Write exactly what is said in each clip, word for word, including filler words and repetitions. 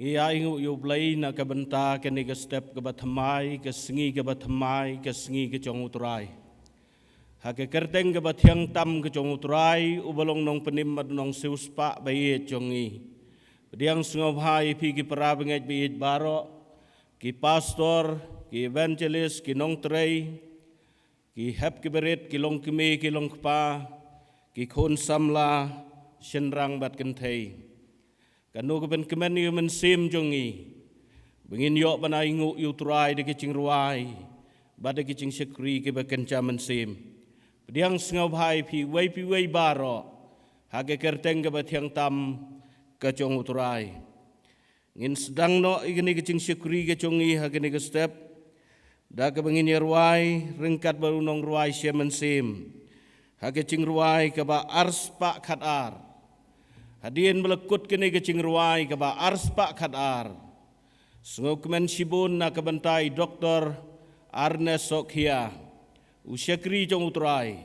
Ngi ai nguh ïa U Blei na ka bynta kane ka step kaba thymmai, ka sngi kaba thymmai, ka sngi ka jong U Trai. Ha ka kyrteng kaba thiang tam ka jong U Trai, uba long nongpynim bad nongsiewspah ba ïeit jong ngi. Pdiang sngewbha ïa phi ki para bangeit ba ïeit baroh, ki pastor, ki evangelist, ki nongtrei, ki hep ki barit, ki longkmie, ki longkpa, ki khun samla, shynrang bad kynthei. Katno ka pynkmen ïa u mynsiem jong ngi ba ngin ïoh ban ai nguh ïa U Trai da ki jingrwai bad da ki jingshakri kiba kynja mynsiem. Pdiang sngewbha ïa phi uwei pa uwei baroh ha ka kyrteng kaba thiang tam ka jong U Trai. Ngin sdang noh ïa kane ka jingshakri ka jong ngi ha kane ka step da kaba ngin ïa rwai ryngkat bad u nongrwai shem mynsiem ha ka jingrwai kaba arspah khatar. Hadien ba la kut kane ka jingrwai kaba arspah khatar, sngewkmen shibun na ka bynta i Doktor Arnes Sokhia, u shakri jong U Trai,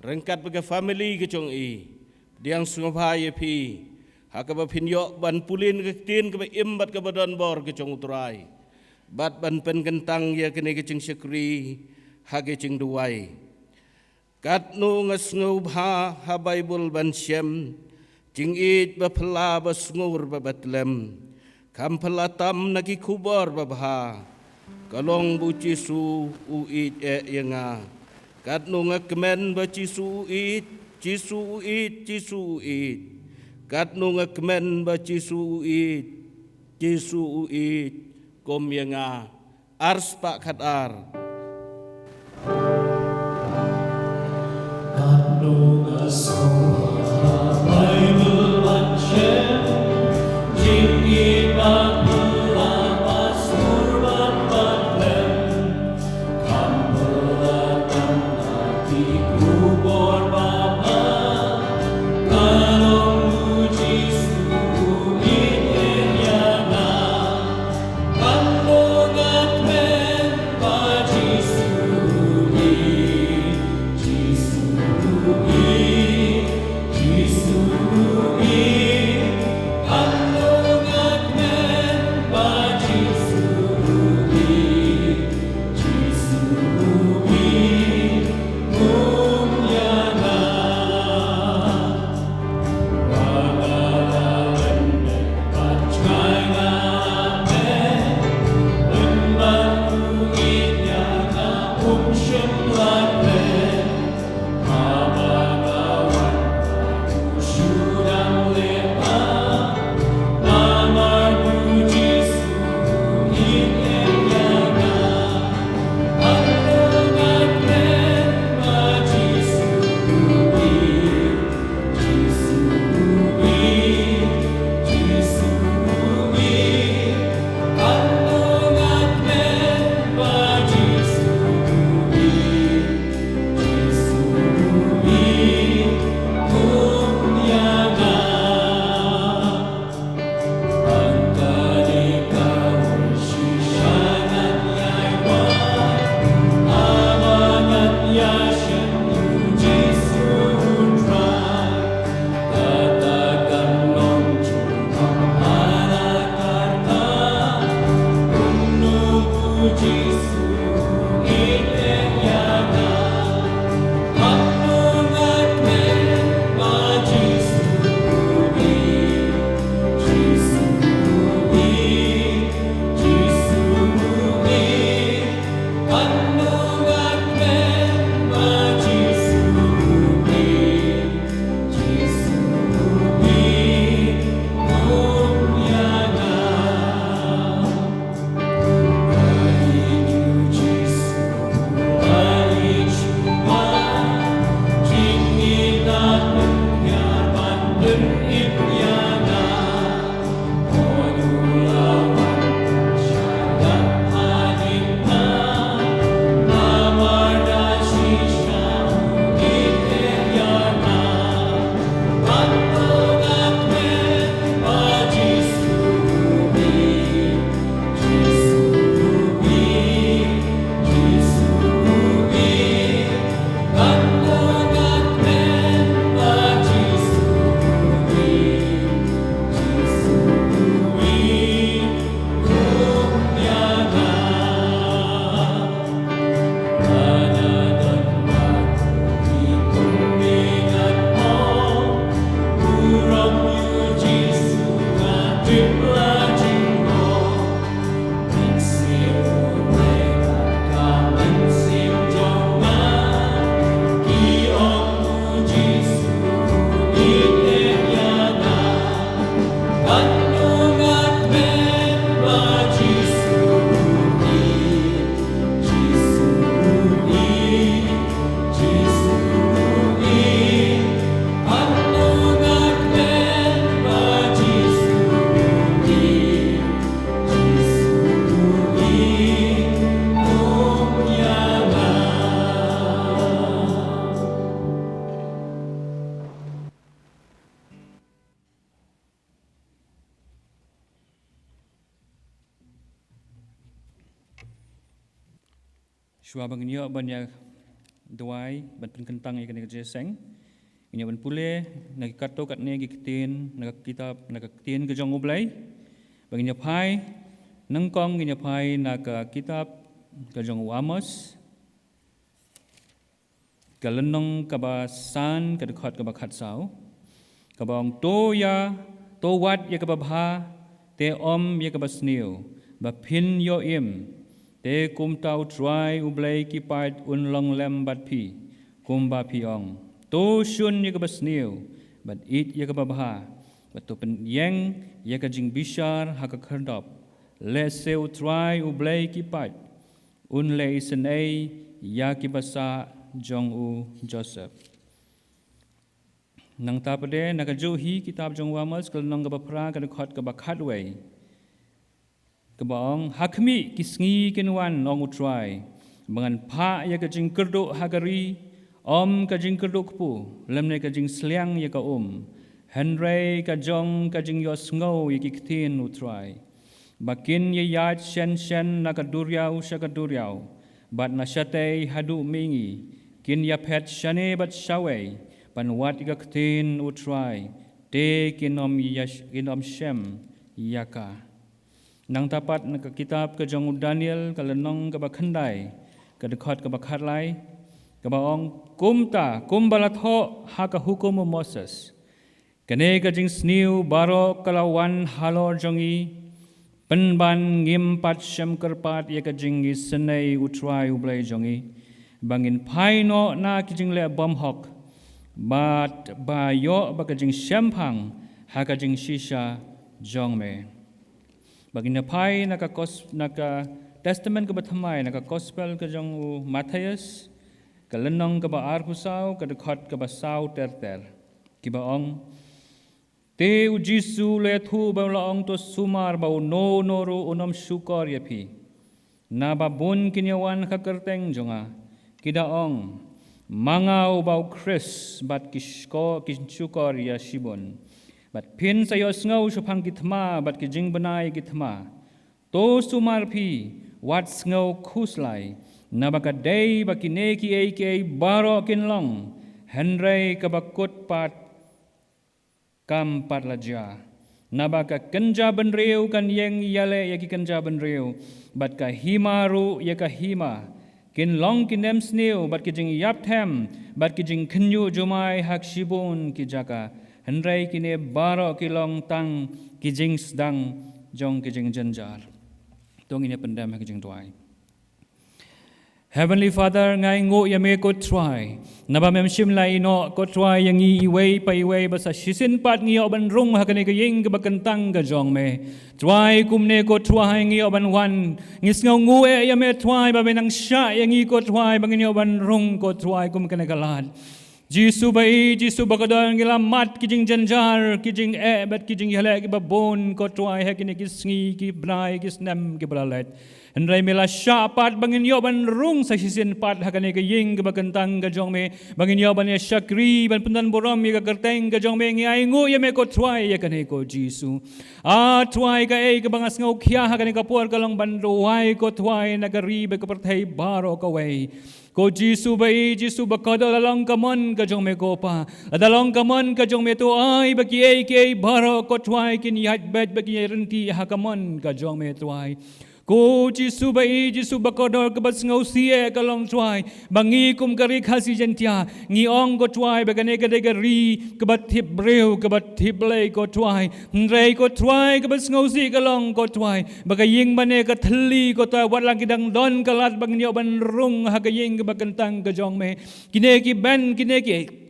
ryngkat bad ka family ka jong i. Pdiang sngewbha ïa phi ha kaba phin ïoh ban pule na ka ktien kaba im bad kaba don bor ka jong U Trai, bad ban pynkyntang ïa kane ka jingshakri ha ka jingduwai. Katno nga sngewbha ha Baibl ban shem jingïeit ba phylla ba sngur ba batlem. Kham phylla tam na ki khubor babha, ka long ba U Jisu u ïeit eh ïa nga. Katno nga kmen ba Jisu u ïeit, Jisu u ïeit, Jisu u ïeit. Katno nga kmen ba Jisu u ïeit, Jisu u ïeit kum ïa nga. Arspah khatar. Katno nga sngewbha ha Baibl ban shem jingïeit ba phylla ba sngur ba batlem. Kham phylla tam na ki khubor babha, ka long U Jisu u ïeit eh ïa nga. Katno nga kmen ba Jisu u ïeit, Jisu u ïeit. Shuwa ba ngin ïoh ban ïa duwai ban pynkyntang ïa kane ka jingïaseng, ngin ïoh ban pule na ki katto katne ki ktien na ka kitab, na ka ktien ka jong U Blei. Ba ngin ïa phai, nyngkong ngin ïa phai na ka kitab ka jong u Amos, ka lynnong kaba san, ka dkhot kaba khatsaw, kaba ong: To ïa, to wad ïa kaba bha, te ym ïa kaba sniew, ba phin ïoh im. Te kumta U Trai U Blei ki paid un long lem bad phi, kumba phi ong. To shun ïa kaba sniew, bad ïeit ïa kaba bha, bad to pynïeng ïa ka jingbishar ha ka khyrdop. Lehse U Trai U Blei ki paid un leh isynei ïa ki basa jong u Joseph. Nangta pat de, na kajuh hi kitab jong u Amos, ka lynnong kaba phra, ka dkhot kaba khatwei, kaba ong: Ha khmih, ki sngi kin wan, ong U Trai, ba ngan phah ïa ka jingkyrduh ha ka ri, ym ka jingkyrduh kpu, lymne ka jingsliang ïa ka um. Hynrei ka jong ka jingïohsngew ïa ki ktien U Trai, ba kin ïaid shen shen na ka duriaw sha ka duriaw, bad na shatei haduh mihngi, kin ïaphet shane bad shawei, ban wad ïa ka ktien U Trai, te kin ym ïa, kin ym shem ïa ka. Nangta pat na ka kitab ka jong u Daniel, ka lynnong kaba khyndai, ka dkhot kaba khatlai, kaba ong: Kumta, kumba la thoh ha ka hukum u Moses, kane ka jingsniew baroh ka la wan halor jong ngi, pynban ngim pat shem kyrpad ïa ka jingisynei U Trai U Blei jong ngi, ba ngin phai noh na ki jingleh bymhok, bad ba ïoh ba ka jingshemphang ha ka jingshisha jong me. Ba ngin ïa phai na ka kos-, na ka Testament kaba thymmai, na ka Gospel ka jong u Mathaios, ka lynnong kaba arphew saw, ka dkhot kaba saw ter ter, kiba ong: Te u Jisu u la ïathuh bad u la ong: To sumar ba uno uno ruh un ym shukor ïa phi. Naba bun kin ïa wan ha ka kyrteng jong nga, ki da ong: Ma nga uba u Khrist, bad ki shko-, kin shukor ïa shibun. Bad phin sa ïohsngew shaphang ki thma bad ki jingbna ïa ki thma. To sumar phi, wat sngew khuslai, naba ka dei ba kine kiei kiei baroh kin long, hynrei kaba kut pat kam pat la jia. Naba ka kynja bynriew kan ïeng ïaleh ïa ki kynja bynriew, bad ka hima ruh ïa ka hima. Kin long ki nemsniew bad ki jingïapthem bad ki jingkhynñiuh jumai ha shibun ki jaka, hynrei kine baroh ki long tang ki jingsdang jong ki jingjynjar. To ngin ïa pyndem ha ki jingduwai. Heavenly Father, nga ainguh ïa me ko Trai, naba mem shym la ïehnoh ko Trai ïa ngi iwei pa iwei, ba sa shisien pat ngi ïoh ban rung ha kane ka ïing kaba kyntang ka jong me. Trai, kumne ko Trai ngi ïoh ban wan, ngi sngewnguh eh ïa me Trai, ba me nang shah ïa ngi ko Trai, ba ngin ïoh ban rung ko Trai kum kane ka lad. Jisu ba-ïeit, Jisu bakordor, ngi la mad ki jingjynjar, ki jingeh bad ki jingïaleh kiba bun ko Trai ha kine ki sngi, ki bnai, ki snem kiba la leit. Hynrei me la shah pat ba ngin ïoh ban rung sa shisien pat ha kane ka ïing kaba kyntang ka jong me, ba ngin ïoh ban ïa shakri, ban pyndonburom ïa ka kyrteng ka jong me. Ngi ainguh ïa me ko Trai ïa kane ko Jisu. A Trai, kaei kaba nga sngewkhia ha kane ka por ka long ban duwai ko Trai na ka ri bad ka pyrthei baroh kawei. Ko Jisu ba-ïeit, Jisu bakordor, la long ka mon ka jong me ko Pa, la long ka mon ka jong me, to ai ba kiei kiei baroh ko Trai kin ïaid beit bad kin ïaid ryntih ha ka mon ka jong me Trai. Ko Jisu ba-ïeit, Jisu bakordor, kaba sngewsih eh ka long Trai, ba ngi kum ka Ri Khasi Jaiñtia ngi ong ko Trai ba kane ka dei ka ri kaba tip briew, kaba tip Blei ko Trai. Hynrei ko Trai, kaba sngewsih ka long ko Trai, ba ka ïing mane ka thylli ko Trai, wat la ki dang don ka lad ba ngin ïoh ban rung ha ka ïing kaba kyntang ka jong me. Kine ki ben, kine ki,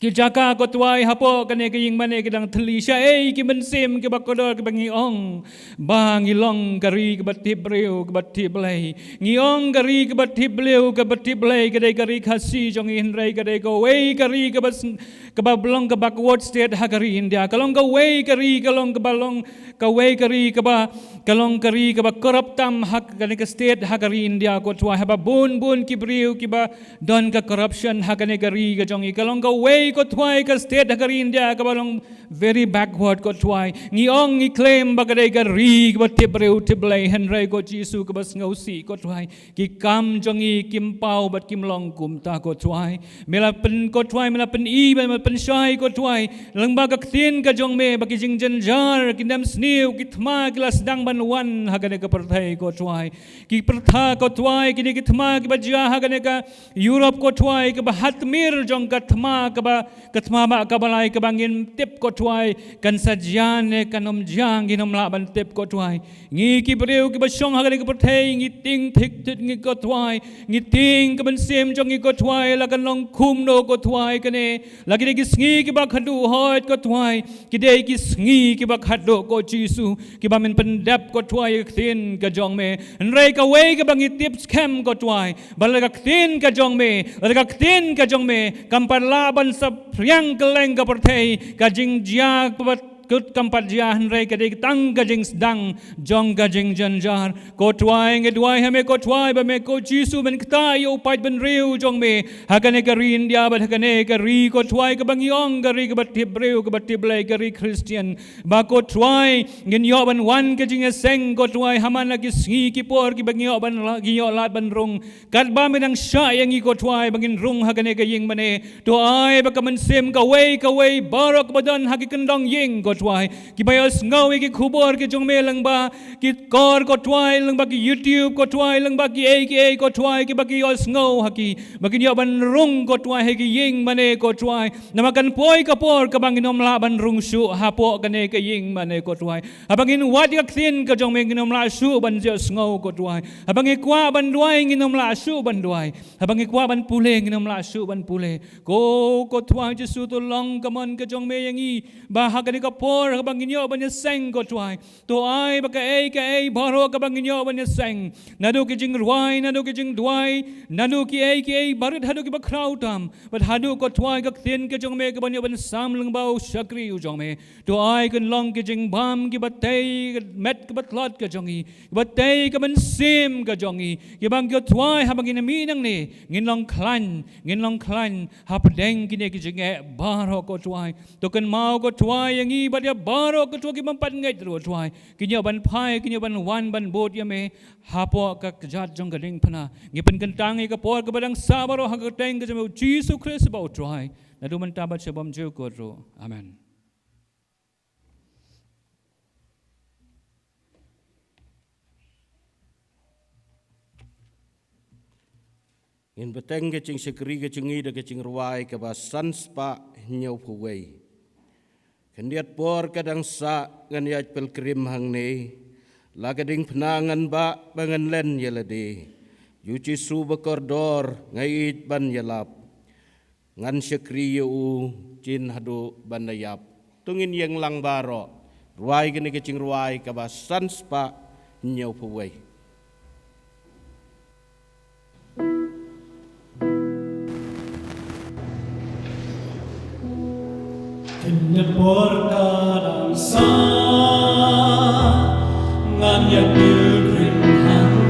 ki jaka ko Trai hapoh kane ka ïing mane ki dang thylli. Shaei ki mynsiem kiba kordor kiba ngi ong ba ngi long ka ri kaba tip briew, kaba tip Blei. Ngi ong ka ri kaba tip briew, kaba tip Blei, ka dei ka Ri Khasi jong ngi, hynrei ka dei kawei ka ri kaba sng-, kaba long ka backward state ha ka ri India. Ka long kawei ka ri, ka long kaba long kawei ka ri kaba, ka long ka ri kaba corrupt tam ha kane ka state ha ka ri India ko Trai, haba bun bun ki briew kiba don ka corruption ha kane ka ri ka jong ngi. Ka long kawei Ko Trai, ka state ha ka ri India kaba long very backward, ko Trai. Ngi ong ngi claim ba ka dei ka ri kaba tip briew tip Blei, hynrei ko Jisu kaba sngewsih, ko Trai. Ki kam jong ngi kim paw bad kim long kumta, ko Trai. Me la pyn, ko Trai, me la pyni bad me la pynshai, ko Trai, lyngba ka ktien ka jong me ba ki jingjynjar, ki nemsniew, ki thma ki la sdang ban wan ha kane ka pyrthei, ko Trai. Ki pyrtha, ko Trai, kine ki thma kiba jia ha kane ka Europe, ko Trai, kaba ha tmier jong ka thma kaba, ka thma ba kaba lai kaba ngim tip, ko Trai, kan sa jia ne kan ym jia, ngin ym lah ban tip, ko Trai. Ngi ki briew kiba shong ha kane ka pyrthei ngi tieng thik thik ngi, ko Trai. Ngi tieng ka mynsiem jong ngi, ko Trai, la kan long kumno, ko Trai, kane. La ki dei ki sngi kiba khadduh hooid, ko Trai. Ki dei ki sngi kiba khadduh, ko Jisu, kiba men pyndep, ko Trai, ïa ka ktien ka jong me. Hynrei kawei kaba ngi tip skhem, ko Trai, ba lada ka ktien ka jong me, lada ka ktien ka jong me kam pat lah ban saphriang kylleng ka pyrthei, ka jingjia kaba kut kam pat jia, hynrei ka dei tang ka jingsdang jong ka jingjynjar. Ko Trai, ngi duwai ha me, ko Trai, ba me, ko Jisu, men ktah ïa u paidbynriew jong me ha kane ka ri India bad ha kane ka ri, ko Trai, kaba ngi ong ka ri kaba tip briew, kaba tip Blei, ka ri Khristan. Ba, ko Trai, ngin ïoh ban wan ka jingïaseng, ko Trai, ha man la ki sngi ki por kiba ngin ïoh ban la, ngin ïoh lad ban rung. Katba me dang shah ïa ngi, ko Trai, ba ngin rung ha kane ka ïing mane. To ai ba ka mynsiem kawei kawei baroh kaba don ha ki kyndong ïing, ko Trai, kiba ïohsngew ïa ki khubor ki jong me lyngba ki kor, ko Trai, lyngba ki YouTube, ko Trai, lyngba kiei kiei, ko Trai, kiba ki ïohsngew ha ki, ba kin ïoh ban rung, ko Trai, ha ki ïing mane, ko Trai. Namar kan poi ka por kaba ngin ym lah ban rung shuh hapoh kane ka ïing mane, ko Trai. Haba ngin wad ïa ka ktien ka jong me ngin ym lah shuh ban ïohsngew, ko Trai. Haba ngi kwah ban duwai ngin ym lah shuh ban duwai. Haba ngi kwah ban pule ngin ym lah shuh ban pule. Ko, ko Trai Jisu, to long ka mon ka jong me ïa ngi ba ha kane ka por haba ngin ïoh ban ïaseng, ko Trai, to ai ba kaei kaei baroh kaba ngin ïoh ban ïaseng, naduh ki jingrwai, naduh ki jingduwai, naduh kiei kiei barit haduh kiba khraw tam, bad haduh, ko Trai, ka ktien ka jong me kaban ïoh ban sam lyngba u shakri u jong me. To ai kan long ki jingbam kiba tei ka met kaba tlot ka jong ngi, kiba tei ka mynsiem ka jong ngi, kiba, ko Trai, haba ngin ïa mih nangne ngin long khlaiñ, ngin long khlaiñ hapdeng kine ki jingeh baroh, ko Trai. To kynmaw, ko Trai, ïa ngi bad ïa baroh, ko Trai, ki bym pat ngeit ruh, Trai, kin ïoh ban phai, kin ïoh ban wan ban bud ïa me hapoh ka kjat jong ka diengphna. Ngi pynkyntang ïa ka por kaba dang sah baroh ha ka kyrteng ka jong u Jisu Khrist ba u Trai, naduh mynta bad sha bymjukut ruh. Amen. Ngin bteng ka jingshakri ka jong ngi da ka jingrwai kaba san spah hynñiew phew wei. Khyndiat por ka dang sah ngan ïaid pilgrim hangne, la ka diengphna ngan bah ba ngan len ïa lade. Ïa u Jisu ba kordor nga ïeit ban ïalap. Ngan shakri ïa u jin haduh ban da ïap. To ngin ïeng lang baroh, rwai kane ka jingrwai kaba san spah hynñiew phew wei. Kane por ka dang sah, ngan ïa pilgrim hangne.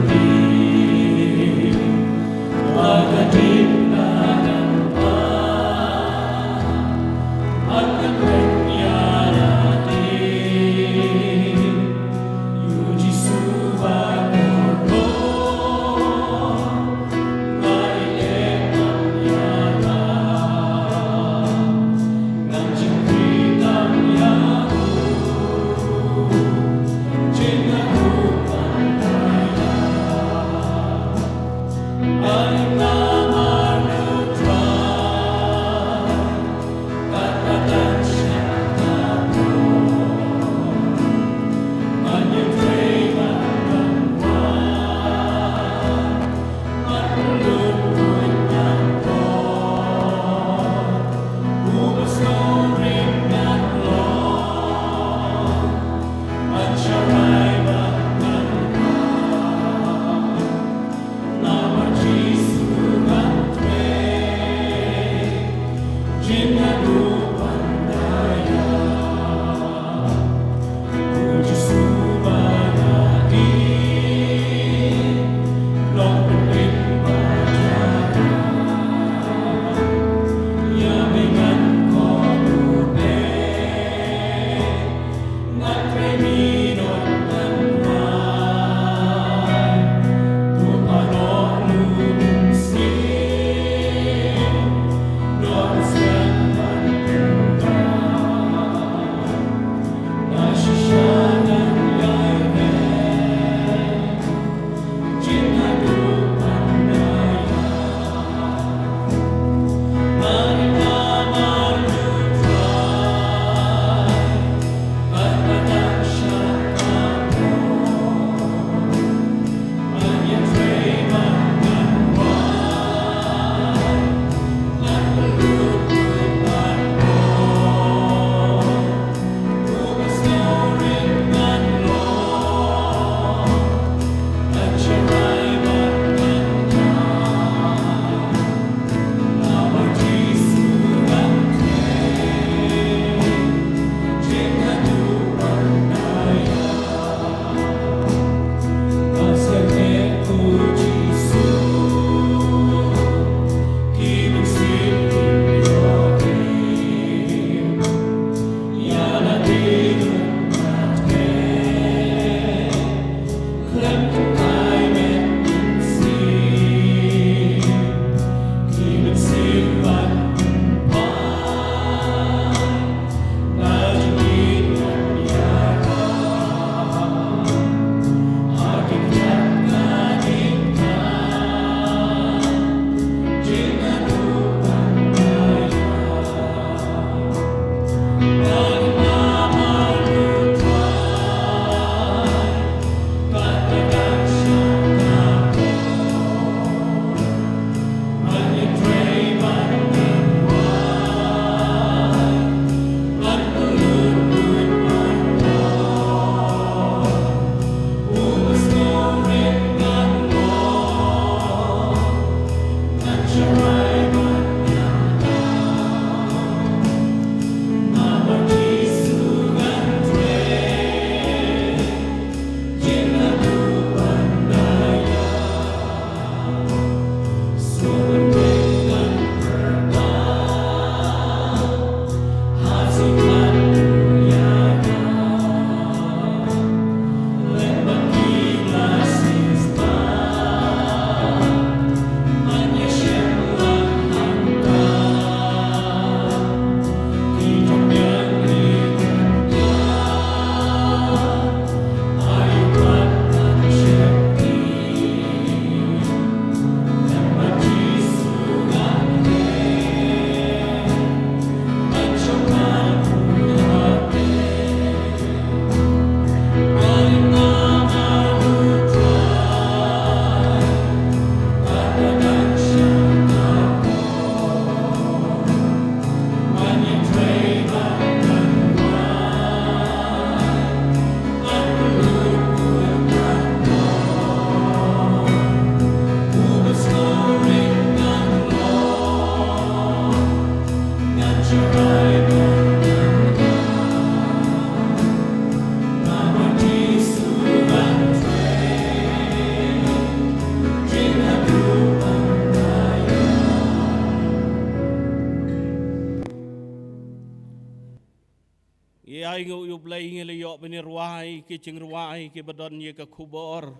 Ai ngu ïa U Blei ngi la ïoh ban ïa rwai ki jingrwai kiba don ïa ka khubor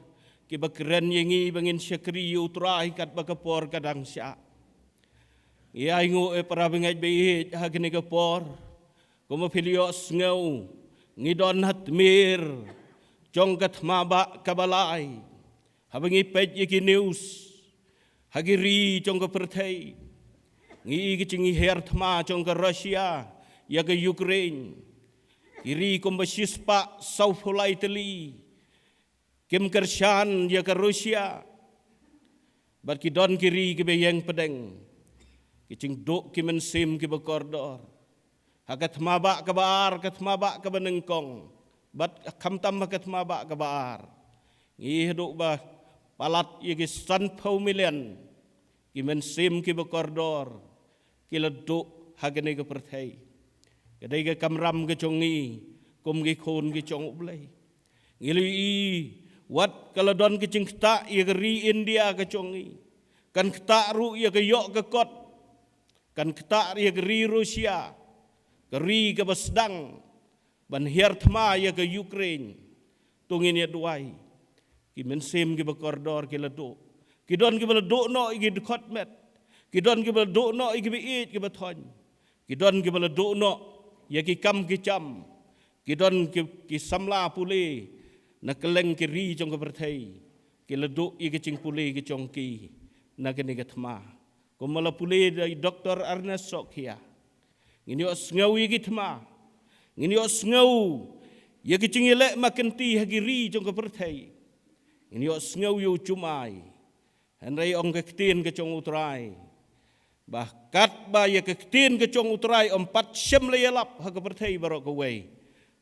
kiba kren ïa ngi ba ngin shakri ïa U Trai katba ka por ka dang shah. Ngi ai ngu e para bangeit ba ïeit ha kane ka por. Kumba phi la ïoh sngew ngi don ha tmier jong ka thma bah kaba lai. Haba ngi peit ïa ki news ha ki ri jong ka pyrthei, ngi i ki jinghiar thma jong ka Russia ïa ka Ukraine. Ki ri kumba shispah sawphew lai tylli kim kyrshan ïa ka Russia. Bad ki don ki ri kiba ïeng pdeng, ki jingduh ki mynsiem kiba kordor. Ha ka thma bah kaba ar, ka thma bah kaba nyngkong, bad khamtam ha ka thma bah kaba ar, ngi haduh ba palat ïa ki sanphew million ki mynsiem kiba kordor ki la duh ha kane ka pyrthei. Ka dei ka kamram ka jong ngi kum ki khun ki jong U Blei. Ngi la i wat ka la don ka jingktah ïa ka ri India ka jong ngi, kan ktah ruh ïa ka ïoh ka kot, kan ktah ïa ka ri Russia, ka ri kaba sdang ban hiar thma ïa ka Ukraine. To ngin ïa duwai. Ki mynsiem kiba kordor ki la duh. Ki don kiba la duh noh ïa ki dkhot met. Ki don kiba la duh noh ïa kiba ïeit kiba thoiñ. Ki don kiba la duh noh ïa ki kam ki jam. Ki don ki, ki samla pule na kylleng ki ri jong ka pyrthei. Ki la duh ïa ki jingpule ki jong ki na kane ka thma. Kumba la pule da i Doktor Ernest Sokya, ngin ïoh sngew ïa ki thma. Ngin ïoh sngew ïa ki jingïaleh ma kynti ha ki ri jong ka pyrthei. Ngin ïoh sngew ïa u jumai. Hynrei ong ka ktien ka jong U Trai, ba katba ïa ka ktien ka jong U Trai ym pat shym la ïalap ha ka pyrthei baroh kawei,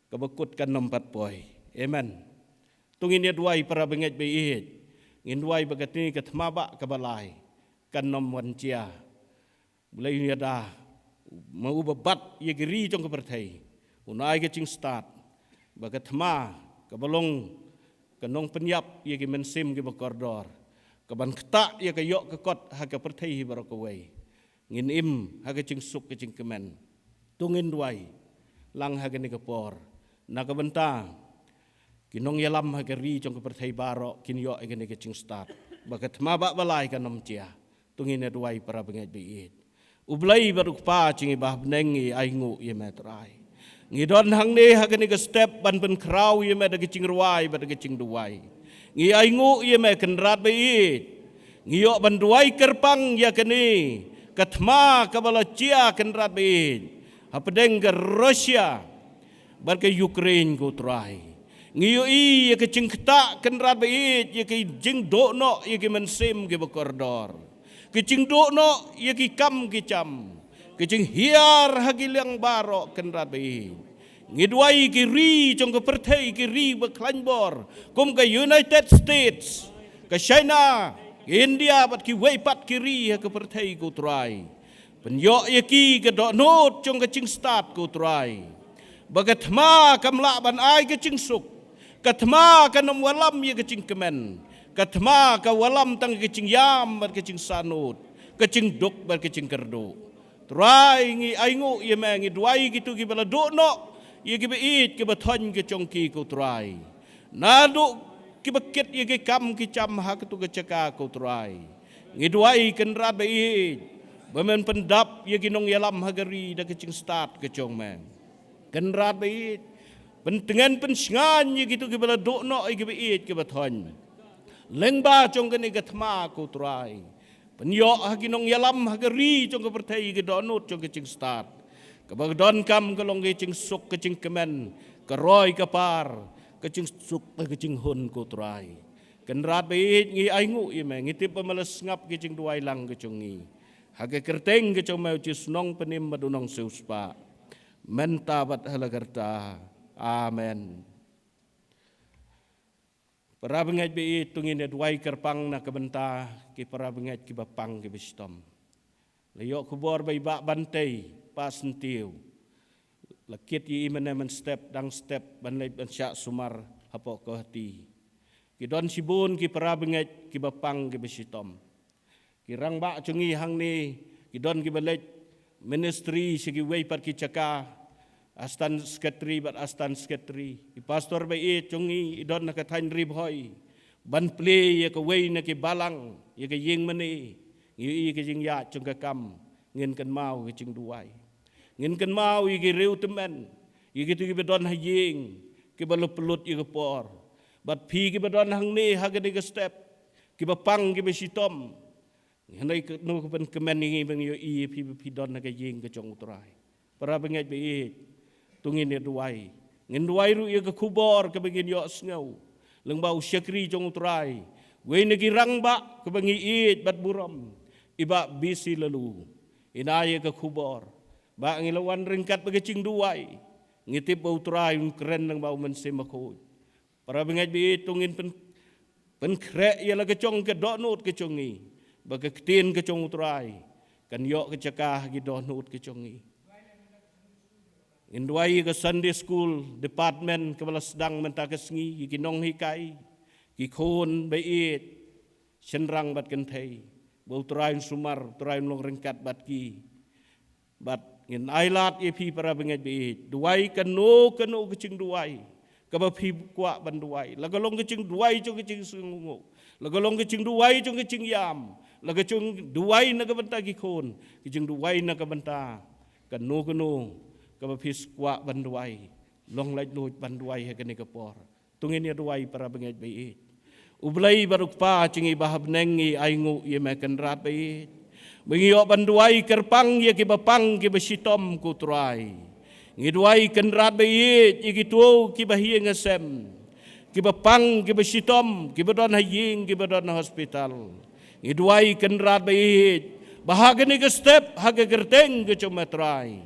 kaba kut kan ym pat poi. Amen. To ngin ïa duwai para bangeit ba ïeit. Ngin duwai ba katne ka thma bah kaba lai kan ym wan jia. Blei un ïada, ma uba bat ïa ki ri jong ka pyrthei, un ai ka jingstad ba ka thma kaba long ka nongpynïap ïa ki mynsiem kiba kordor, kaban ktah ïa ka ïoh ka kot ha ka pyrthei hi baroh kawei. Ngin im ha ka jingsuk ka jingkmen. To ngin duwai lang ha kane ka por na ka bynta ki nongïalam ha ka ri jong ka pyrthei baroh kin ïoh ïa kane ka jingstad ba ka thma bah ba lai kan ym jia. To ngin ïa duwai para bangeit ba ïeit. U Blei bad U Kpa jong ngi ba ha bneng, ngi ai nguh ïa me Trai. Ngi don hangne ha kane ka step ban pynkhraw ïa me da ka jingrwai bad da ka jingduwai. Ngi ai nguh ïa me Kynrad ba ïeit. Ngi ïoh ban duwai kyrpang ïa kane ka thma kaba la jia Kynrad ba ïeit, hapdeng ka Russia bad ka Ukraine, ko Trai. Ngi ïohi ïa ka jingktah Kynrad ba ïeit, ïa ka jingduh noh ïa ki mynsiem kiba kordor, ka jingduh noh ïa ki kam ki jam, ka jinghiar ha ki liang baroh Kynrad ba ïeit. Ngi duwai ki ri jong ka pyrthei, ki ri ba khlaiñ bor kum ka United States, ka China, ka India bad kiwei pat ki ri ha ka pyrthei, ko Trai. Pynïoh ïa ki ka dohnud jong ka jingstad, ko Trai, ba ka thma kam lah ban ai ka jingsuk. Ka thma kan ym wallam ïa ka jingkmen. Ka thma ka wallam tang ka jingïam bad ka jingsahnud, ka jingduk bad ka jingkyrduh. Trai, ngi ai nguh ïa me, ngi duwai kito kiba la duh noh ïa kiba ïeit kiba thoiñ ka jong ki, ko Trai. Naduh kiba kit ïa ki kam ki jam ha kato ka jaka, ko Trai. Ngi duwai Kynrad ba ïeit, ba men pyndap ïa ki nongïalam ha ka ri da ka jingstad ka jong me. Kynrad ba ïeit, pyntngen pynshngaiñ ïa kito kiba la duh noh ïa kiba ïeit kiba thoiñ lyngba jong kane ka thma, ko Trai. Pynïoh ha ki nongïalam ha ka ri jong ka pyrthei ka dohnud jong ka jingstad, kaba ka donkam ka long ka jingsuk ka jingkmen, ka roi ka par, ka jingsuk bad ka jinghun, ko Trai. Kynrad ba ïeit, ngi ai nguh ïa me, ngi tip ba me la sngap ka jingduwai lang ka jong ngi. Ha ka kyrteng ka jong me U Jisu u nongpynim bad u nongsiewspah, mynta bad ha la karta. Amen. Para bangeit ba ïeit, to ngin ïa duwai kyrpang na ka bynta ki para bangeit kiba pang kiba shitom. La ïoh khubor ba i Bah Bantei, Pa Syntiew, la kit ïa i mynne mynstep dang step ban leit ban shah sumar hapoh Guwahati. Ki don shibun ki para bangeit kiba pang kiba shitom. Ki rangbah jong ngi hangne ki don kiba leit ministry sha kiwei pat ki jaka. Assistant Secretary bad Assistant Secretary, i pastor ba ïeit jong ngi i don ha ka thaiñ Ri Bhoi, ban plie ïa kawei na ki balang ïa ka ïing mane. Ngi ïohi ka jingïaid jong ka kam, ngin kynmaw ka jingduwai. Ngin kynmaw ïa ki riew tymmen, ïa kito kiba don ha ïing, kiba la pynlut ïa ka por. Bad phi kiba don hangne ha kane ka step, kiba pang kiba shitom, hynrei kano ka pynkmen ïa ngi ba ngi ïohi ïa phi ba phi don ha ka ïing ka jong U Trai. Para bangeit ba ïeit, to ngin ïa duwai. Ngin duwai ruh ïa ka khubor kaba ngin ïohsngew lyngba u shakri jong U Trai, wei na ki rangbah kaba ngi ïeit bad burom, i Bah B C Laloo. Ïa ïa ka khubor, Bah, ngi la wan ryngkat bad ka jingduwai. Ngi tip ba U Trai un kren lyngba U Mynsiem Bakhuid. Para bangeit ba ïeit, to ngin pyn, pynkhreh ïa la ka jong ka dohnud ka jong ngi, ba ka ktien ka jong U Trai kan ïoh ka jaka ha ki dohnud ka jong ngi. Ngin duwai ïa ka Sunday School Department kaba la sdang mynta ka sngi, ïa ki nonghikai, ki khun ba ïeit, shynrang bad kynthei, ba U Trai un sumar, U Trai un long ryngkat bad ki. Bad ngin ailad ïa phi para bangeit ba ïeit, duwai kano kano ka jingduwai kaba phi kwah ban duwai, la ka long ka jingduwai jong ka jingsngewnguh, la ka long ka jingduwai jong ka jingïam, la ka jingduwai na ka bynta ki khun, ka jingduwai na ka bynta kano kano kaba phi kwah ban duwai, long laitluid ban duwai ha kane ka por. To ngin ïa duwai para bangeit ba ïeit. U Blei bad U Kpa jong ngi ba ha bneng, ngi ainguh ïa me Kynrad ba ïeit, ba ngi ïoh ban duwai kyrpang ïa kiba pang kiba shitom, ko Trai. Ngi duwai Kynrad ba ïeit ïa kito kiba ha ïing ha sem, kiba pang kiba shitom, kiba don ha ïing, kiba don ha hospital. Ngi duwai Kynrad ba ïeit ba ha kane ka step, ha ka kyrteng ka jong me Trai,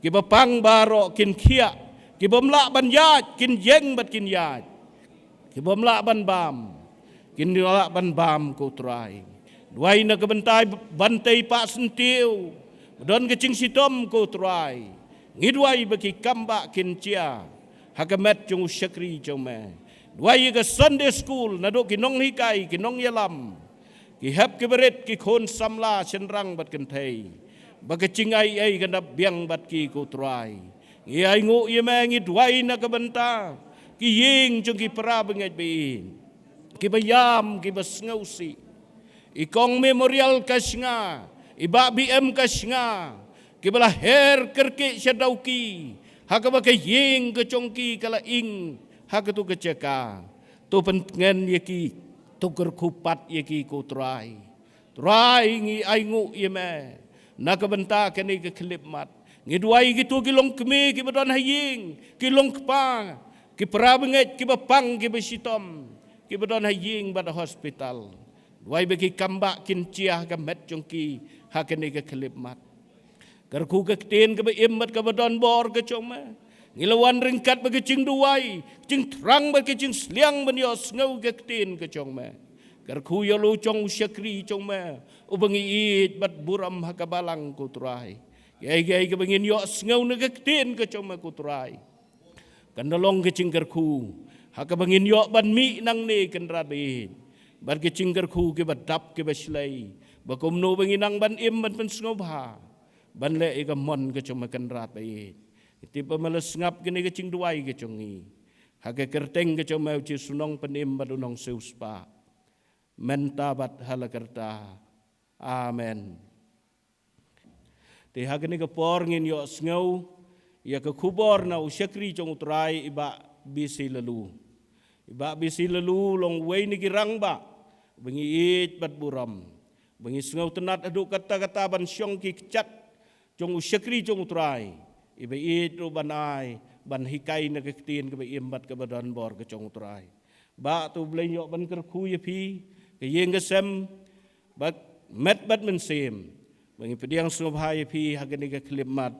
kiba pang baroh kin khiah, kibym lah ban ïaid kin ïeng bad kin ïaid, kibym lah ban bam kin lah ban bam, ko Trai. Duwai na ka bynta ban tei pah syntiew, ba don ka jingshitom, ko Trai. Ngi duwai ba ki kam bah kin jia ha ka met jong u shakri jong me. Duwai ïa ka Sunday School, naduh ki nonghikai, ki nongïalam, ki hep ki barit, ki khun samla shynrang bad kynthei, ba ka jingai ei kan dap biang bad ki, ko Trai. Ngi ainguh ïa me, ngi duwai na ka bynta ki ïing jong ki para bangeit ba ïeit, kiba ïam, kiba sngewsih, i Kong Memorial ka shynga, i Bah B M ka shynga, kiba la her kyrkieh sha Dawki, ha kaba ka ïing ka jong ki ka la ing ha kato ka jaka. To pyntngen ïa ki, to kyrkhu pat ïa ki, ko Trai. Trai, ngi ainguh ïa me na ka bynta kane ka khyllipmat. Ngi duwai kito ki longkmie kiba don ha ïing, ki longkpa, ki para bangeit kiba pang kiba shitom, kiba don ha ïing bad hospital. Duwai ba ki kam bah kin jia ha ka met jong ki ha kane ka khyllipmat. Kyrkhu ka ktien kaba im bad kaba don bor ka jong me. Ngi la wan ryngkat bad ka jingduwai, jingthrang bad ka jingsliang ban ïohsngew ka ktien ka jong me. Kyrkhu ïa la u jong u shakri jong me, uba ngi ïeit bad burom ha ka balang, ko Trai. Ïa kaei kaei kaba ngin ïohsngew na ka ktien ka jong me, ko Trai, kan da long ka jingkyrkhu ha kaba ngin ïoh ban mih nangne, Kynrad ba ïeit, bad ka jingkyrkhu kiba dap kiba shlei, ba kumno ba ngin nang ban im ban pynsngewbha ban leh ïa ka mon ka jong me, Kynrad ba ïeit. Ngi tip ba me la sngap kane ka jingduwai ka jong ngi, ha ka kyrteng ka jong me, U Jisu u nongpynim bad u nongsiewspah, mynta bad ha la karta. Amen. Te ha kane ka por ngin ïohsngew ïa ka khubor na u shakri jong U Trai, i Bah B C Laloo. I Bah B C Laloo long uwei na ki rangbah ba ngi ïeit bad burom, ba ngi sngewtynnad haduh katta katta ban shong ki kjat jong u shakri jong U Trai, iba ïeit ruh ban ai, ban hikai na ka ktien kaba im bad kaba don bor ka jong U Trai. Bah, to U Blei un ïoh ban kyrkhu ïa phi, ka ïing ka sem, bad met bad mynsiem, ba ngi pdiang sngewbha ïa phi ha kane ka khyllipmat,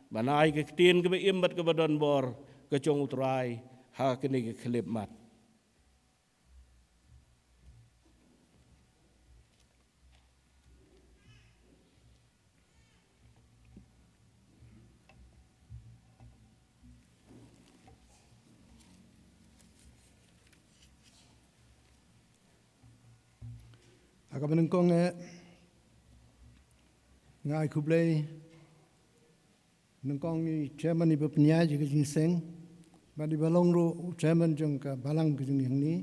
ban ai ka ktien kaba im bad kaba don bor ka jong U Trai ha kane ka khyllipmat. Ha kaba nyngkong eh, nga ai khublei Nyngkong i chairman iba pynïaid ïa ka jingïaseng, bad iba long ruh u chairman jong ka balang ka jong ngi hangne,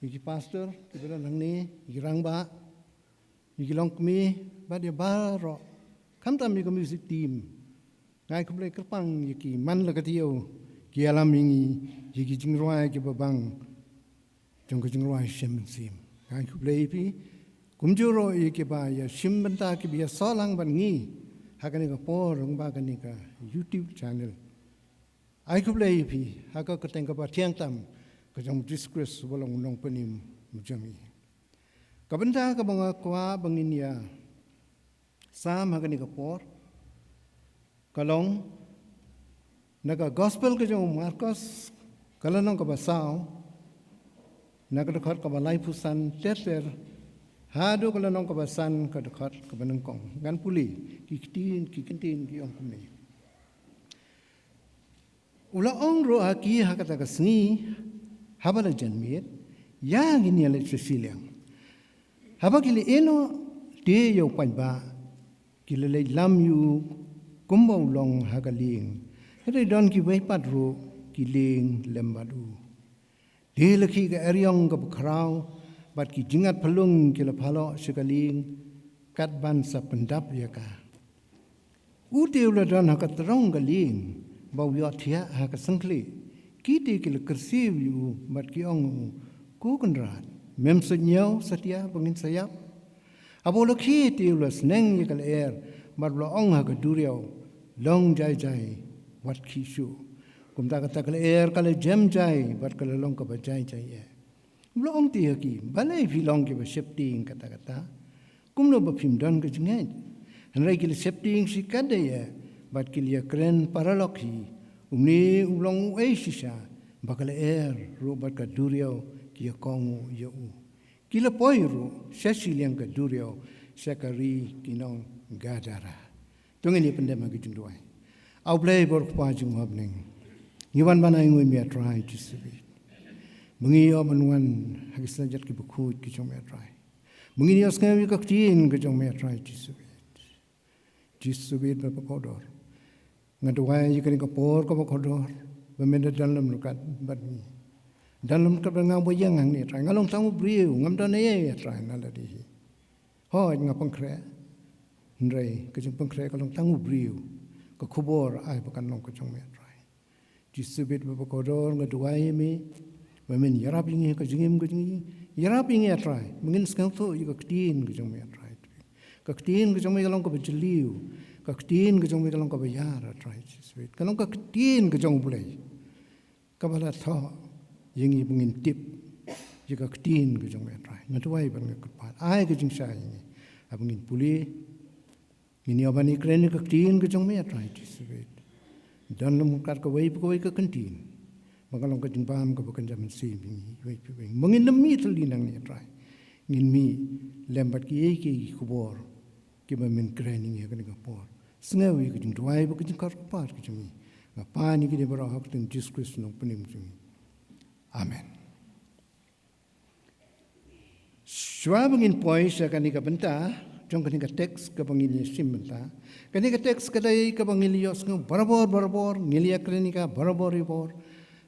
ïa ki pastor kiba don hangne, ïa ki rangbah, ïa ki longkmie, bad ïa baroh, khamtam ïa ka music team. Nga ai khublei kyrpang ïa ki man la ka taïew ki ïalam ïa ngi ïa ki jingrwai kiba bang jong ka jingrwai Shem Mynsiem. Nga ai khublei ïa phi, kumjuh ruh ïa kiba ïa shim bynta kiba ïasoh lang bad ngi ha kane ka por lyngba kane ka YouTube channel. Ai khublei ïa phi ha ka kyrteng kaba thiang tam ka jong u Jisu Khrist uba long u Nongpynim jong ngi. Ka bynta kaba nga kwah ba ngin ïa sam ha kane ka por ka long na ka gospel ka jong u Markos, ka lynnong kaba saw, na ka dkhot kaba laiphew san ter ter haduh ka lynnong kaba san, ka dkhot kaba nyngkong. Ngan pule ki ktien, ki kyntien ki ong kumne. U la ong ruh ha ki ha kata ka sngi, haba la janmiet, ïa ngin ïaleit sha shiliang. Haba ki la ïehnoh te ïa u paidbah, ki la leit lam ïa u kumba u long ha ka lieng. Hynrei don kiwei pat ruh ki lieng lem bad u. Te la khih ka eriong kaba khraw, bad ki jingat phalung ki la phaloh sha ka lieng, kat ban sa pyndap ïa ka. U te u la don ha ka tyrong ka lieng, ba u ïohthiah ha ka syngkhlieh. Ki te ki la kyrsiew ïa u, bad ki ong ïa u, Ko Kynrad, mem sngew satia ba ngin sa ïap? Haba u la khie te u la sneng ïa ka lyer, bad u la ong ha ka duriaw, Long jai jai, wat khih shuh. Kumta kata ka lyer ka la jem jai, bad ka la long kaba jai jai eh. U la ong te ha ki, Balei phi long kiba sheptieng katta katta? Kumno ba phim don ka jingngeit? Hynrei ki la sheptieng shikatdei eh, bad ki la ïakren paralok hi, Une u long uei shisha, ba ka lyer ruh bad ka duriaw ki ïakynduh ïa u? Ki la poi ruh sha shiliang ka duriaw, sha ka ri ki nong Gadara. To ngin ïa pyndem ha ka jingduwai. A U Blei bor, Kpa jong ngi uba ha bneng, ngi wan ban ai nguh ïa me, A Trai Jisu bad, ba ngi ïoh ban wan ha ki synjat kiba khuid ki jong me, A Trai, ba ngin ïohsngew ïa ka ktien ka jong me, A Trai Jisu bad. Jisu bad, ba kordor, nga duwai ïa kane ka por kaba kordor, ba men da don lem ryngkat bad ngi. Don lem ryngkat bad nga uba ïeng hangne, A Trai. Nga long tang u briew, ngam don ei ei, A Trai, na lade hi. Hooid, nga pynkhreh, hynrei ka jingpynkhreh ka long tang u briew. Ka khubor ai ba kan long ka jong me, A Trai. Jisu bad, ba kordor, nga duwai ïa me, ba men ïarap ïa ngi ha ka jingim ka jong ngi. Ïarap ïa ngi, A Trai, ba ngin sngewthuh ïa ka ktien ka jong me, A Trai. Ka ktien ka jong me ka long kaba jylliew. Ka ktien ka jong me ka long kaba ïar, A Trai Jisu bad. Ka long ka ktien ka jong U Blei, kaba la thoh ïa ngi ba ngin tip ïa ka ktien ka jong me, A Trai. Nga duwai bad nga kyrpad, ai ka jingshai ïa ngi, haba ngin pule, ngin ïoh ban ïakren ïa ka ktien ka jong me, A Trai Jisu bad. Don lem ryngkat kawei pa kawei ka ktien, ba kan long ka jingbam kaba kynja mynsiem ïa ngi, iwei pa iwei. Ba ngin nym mih tylli nangne, A Trai. Ngin mih lem bad kiei kiei ki khubor kiba men kren ïa ngi ha kane ka por. Sngew ïa ka jingduwai bad ka jingkyrpad ka jong ngi. Nga pan ïa kine baroh ha ka kyrteng Jisu Khrist, u Nongpynim jong ngi. Amen. Shuwa ba ngin poi sha kane ka bynta jong kane ka text kaba ngin ïa shim mynta, kane ka text ka dei kaba ngin ïa ïohsngew barabor barabor, ngin ïa kren ïa ka barabor barabor.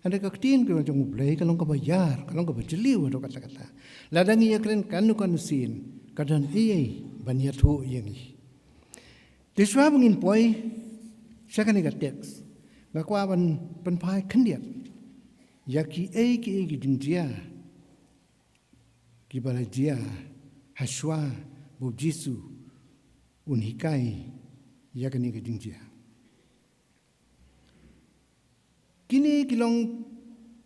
Hynrei ka ktien ka jong U Blei ka long kaba ïar, ka long kaba jylliew haduh katta katta. Lada ngi ïa kren kano kano sien, ka don ei ei ban ïathuh ïa ngi. Te shuwa ba ngin poi sha kane ka text, nga kwah ban pynpaw khyndiat ïa kiei kiei ki jingjia kiba la jia ha shuwa ba U Jisu un hikai ïa kane ka jingjia. Kine ki long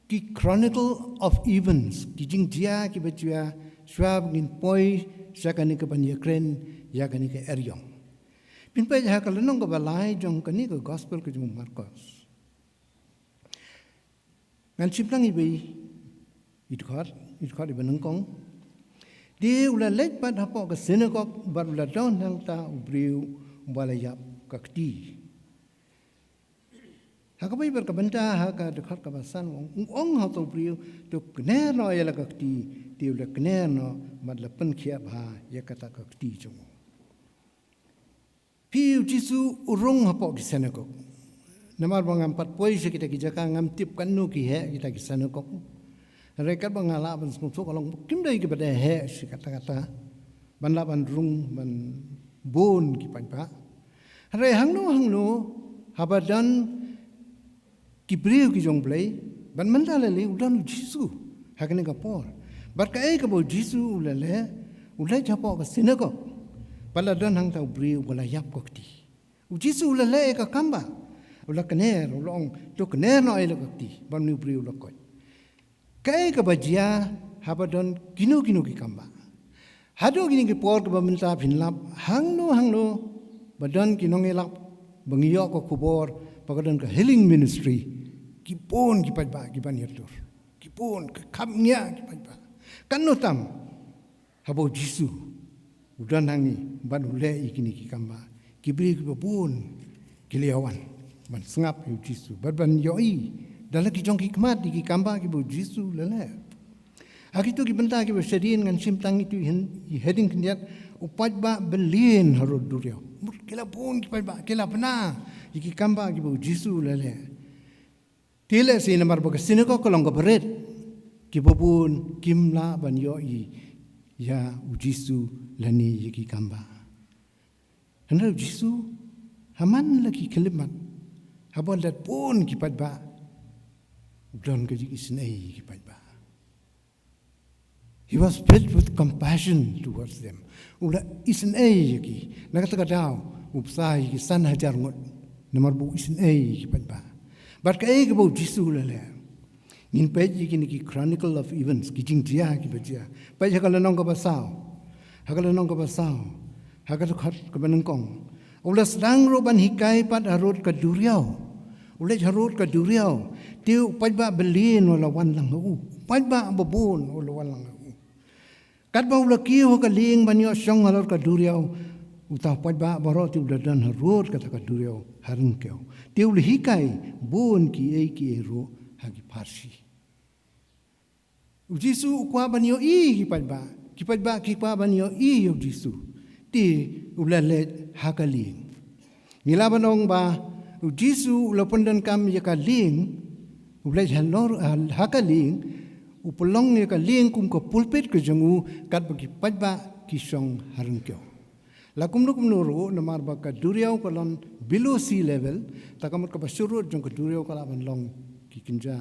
ki chronicle of events, ki jingjia kiba jia shuwa ba ngin poi sha kane kaban ïakren ïa kane ka eriong. Phin peit ha ka lynnong kaba lai jong kane ka gospel ka jong u Markos. Ngan shim tang iwei i dkhot, i dkhot iba nyngkong. Te u la leit pat hapoh ka synagog bad u la don hangta u briew uba la ïap ka kti. Ha kaba ïa bad ka bynta ha ka dkhot kaba san u ong, u ong ha uta u briew, to kner noh ïa la ka kti. Te u la kner noh bad la pynkhiah bha ïa kata ka kti jong u. Phi, u Jisu u rung hapoh ki synagog. Namar ba ngam pat poi sha kita ki jaka, ngam tip katno ki heh kita ki synagog. Hynrei katba nga lah ban sngewthuh ka long kim dei kiba dei heh shi katta katta ban lah ban rung ban bun ki paidbah. Hynrei hangno hangno haba don ki briew ki jong U Blei, bad mynta lei lei u don u Jisu ha kane ka por. Bad kaei kaba u Jisu u la leh, u leit hapoh ka synagog. Bad la don hangta u briew uba la ïap ka kti. U Jisu u la leh ïa ka kambah, u la kner, u la ong, "To kner noh ïa la ka kti." Bad une u briew u la koit. Kaei kaba jia haba don kino kino ki kambah? Haduh kine ki por kiba mynta phin lap, hangno hangno ba don ki nongïalap ba ngi ïoh ka khubor ba ka don ka healing ministry, ki bun ki paidbah kiban ïatur, ki bun, ka khapngiah ki paidbah. Katno tam haba u Jisu u don hangne bad u leh ïa kine ki kambah, ki briew kiba bun ki la ïawan ban sngap ïa u Jisu bad ban ïohi da la ki jong ki khmat ïa ki kambah kiba u Jisu u la leh. Ha kito ki bynta kiba shadien ngan shim tang ito i heading khyndiat, u paidbah byllieng harud duriaw. Mut ki la bun ki paidbah, ki la bna ïa ki kambah kiba u Jisu u la leh. Te lehse namar ba ka synagog ka long kaba rit, kiba bun kim lah ban ïohi ïa u Jisu lane ïa ki kambah. Hynrei u Jisu, ha man la ki khyllipmat, haba u la leit bun ki paidbah, u don ka jingisynei ïa ki paidbah. He was filled with compassion towards them. U la isynei ïa ki. Na kata ka daw u bsa ïa ki san hajar ngut. Namar ba u isynei ïa ki paidbah. Bad kaei kaba u Jisu u la leh? Ngin peit ïa kine ki Chronicle of Events, ki jingjia kiba jia. Peit ha ka lynnong kaba saw. Ha ka lynnong kaba saw. Ha ka dkhot kaba nyngkong. U la sdang ruh ban hikai pat harud ka duriaw. U leit harud ka duriaw. Te u paidbah byllieng u la wan lang ha u. U paidbah babun u la wan lang ha u. Katba u la kiew ha ka lieng ban ïoh shong halor ka duriaw, uta u paidbah baroh te u la don harud kata ka duriaw ha ryngkew. Te u la hikai bun kiei kiei ruh ha ki pharshi. U Jisu u kwah ban ïohi ïa ki paidbah. Ki paidbah ki kwah ban ïohi ïa u Jisu. Te u la leit ha ka lieng. Ngi lah ban ong ba u Jisu u la pyndonkam ïa ka lieng, u leit halor, ha ka lieng, u pynlong ïa ka lieng kum ka pulpit ka jong u, katba ki paidbah ki shong ha ryngkew. La kumno kumno ruh, namar ba ka duriaw ka long below sea level, te ka mut kaba shu rud jong ka duriaw ka lah ban long ki kynja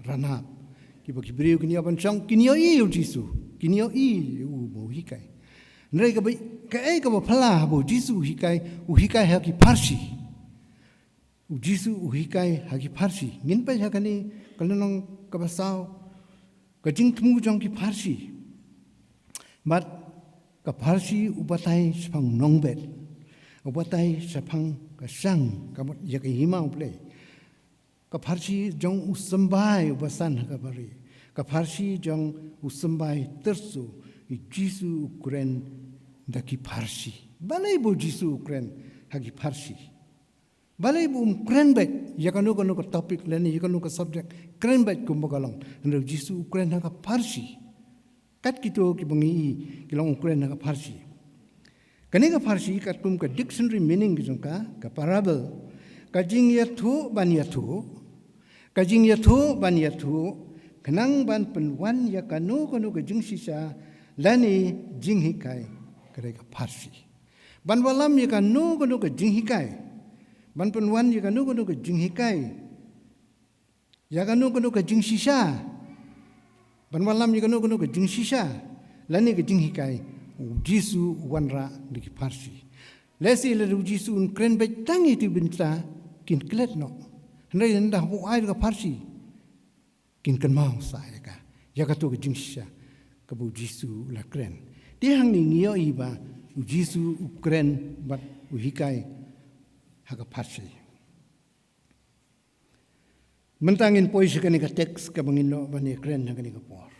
ranab. Kiba ki briew kin ïa ban shong, kin ïohi ïa u Jisu, kin ïohi ïa u ba u hikai. Hynrei kaba, kaei kaba phylla haba u Jisu u hikai, u hikai ha ki pharshi. U Jisu u hikai ha ki pharshi. Ngin peit ha kane ka lynnong kaba saw, ka jingthmu jong ki pharshi. Bad ka pharshi u batai shaphang nongbet. U batai shaphang ka shang, ka mut ïa ka hima U Blei. Ka pharshi jong u symbai uba san ha Kalbari. Ka pharshi jong u symbai tyrso, u Jisu u kren da ki pharshi. Balei ba u Jisu u kren ha ki pharshi? Balei ba um kren beit ïa kano kano ka topic lane ïa kano ka subject, kren beit kumba ka long? Hynrei u Jisu u kren ha ka pharshi. Kat kito kiba ngi i ki long u kren ha ka pharshi. Kane ka pharshi katkum ka dictionary meaning ka jong ka, ka parable, ka jingïathuh ban ïathuh, ka jingïathuh ban ïathuh, khnang ban pynwan ïa kano kano ka jingshisha lane jinghikai, ka dei ka pharshi. Ban wallam ïa kano kano ka jinghikai. Ban pynwan ïa kano kano ka jinghikai. Ïa kano kano ka jingshisha. Ban wallam ïa kano kano ka jingshisha. Lane ka jinghikai. U Jisu u wanrah da ki pharshi. Lehse lada u Jisu un kren beit tang ïa ki bynta kin klet noh. Hynrei ynda haba u ai da ka pharshi, kin kynmaw sa ïa ka, ïa kato ka jingshisha kaba u Jisu u la kren. Te hangne ngi ïohi ba u Jisu u kren bad u hikai ha ka pharshi. Mynta ngin poi sha kane ka text kaba ngin ïoh ban ïakren ha kane ka por.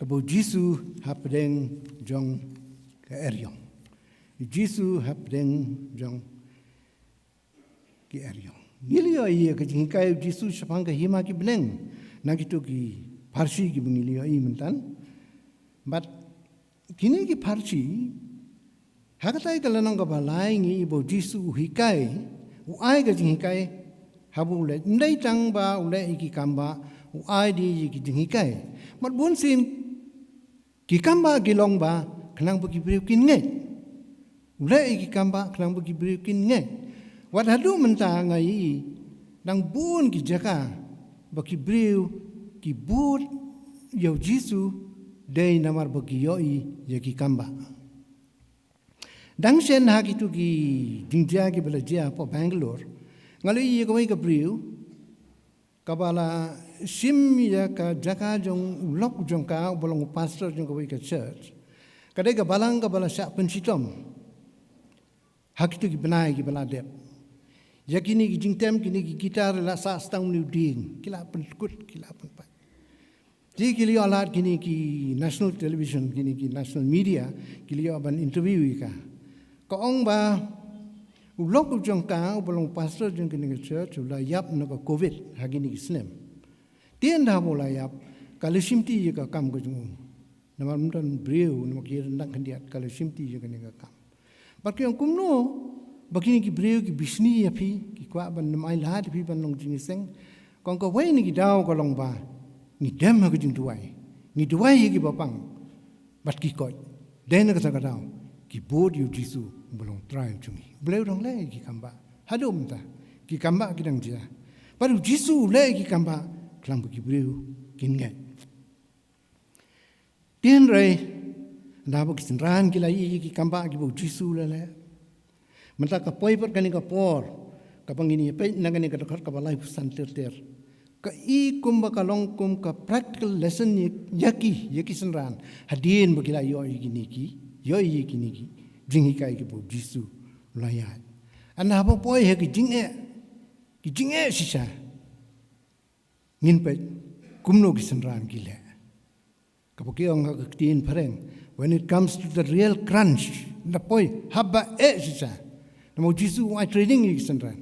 Kaba u Jisu hapdeng jong ka eriong. U Jisu hapdeng jong ki eriong. Ngi la ïohi ïa ka jinghikai u Jisu shaphang ka hima ki bneng na kito ki pharshi kiba ngi la ïohi mynta. Bad kine ki pharshi Ha katei ka lynnong kaba lai ngi i ba u Jisu u hikai, u ai ka jinghikai, haba u leh, ym dei tang ba u leh ïa ki kambah, u ai de ïa ki jinghikai. Mat bun sien, ki kambah ki long ba, khnang ba ki briew kin ngeit. U leh ïa ki kambah, khnang ba ki briew kin ngeit. Wat haduh mynta nga ïohi, dang bun ki jaka, ba ki briew, ki bud, ïa u Jisu, dei namar ba ki ïohi, ïa ki kambah. Dang shen ha kitu ki jingjia kiba la jia hapoh Bangalore. Nga la ïohi ïa kawei ka briew, kaba la shim ïa ka jaka jong u lok jong ka, uba long u pastor jong kawei ka church. Ka dei ka balang kaba la shah pynshitom. Ha kitu ki bnai kiba la dep. Ïa kine ki jingtem, kine ki guitar la sah stang mane u dieng. Ki la pynkut, ki la pynpait. Te ki la ïoh lad kine ki national television, kine ki national media, ki la ïoh ban interview ïa ka. Ka ong ba, u lok u jong ka, uba long pastor jong kane ka church, u la ïap na ka covid, ha kine ki snem. Te ynda ba u la ïap, ka la shimti ïa ka kam ka jong u. Namar ym don briew, namar ki ryndang khyndiat, ka la shimti ïa kane ka kam. Bad ki ong kumno, ba kine ki briew ki bishni ïa phi, ki kwah ban nym ailad ïa phi ban long jingïaseng. Ka ong kawei na ki daw ka long ba, ngi dem ha ka jingduwai. Ngi duwai ïa kiba pang. Bad ki koit. Dei na kata ka daw. Ki bud ïa u Jisu, uba long Trai u jong ngi. U Blei u dang leh ïa ki kambah. Haduh mynta. Ki kambah ki dang jia. Bad u Jisu u leh ïa ki kambah. Khnang ba ki briew kin ngeit. Te hynrei, ynda ba ki synran ki la ïohi ïa ki kambah kiba u Jisu u la leh. Mynta ka poi pat kane ka por, kaba ngin ïa peit na kane ka dkhot kaba laiphew san ter ter. Ka i kumba ka long kum ka practical lesson ïa, ïa ki, ïa ki synran. Hadien ba ki la ïohi ïa kine ki, ïohi ïa kine ki jinghikai kiba u Jisu u la ïaid. Ynda ba poi ha ki jingeh, ki jingeh shisha. Ngin peit, kumno ki synran ki leh. Kaba ki ong ha ka ktien phareng, when it comes to the real crunch, ynda poi, haba eh shisha. Namar u Jisu u ai training ïa ki synran.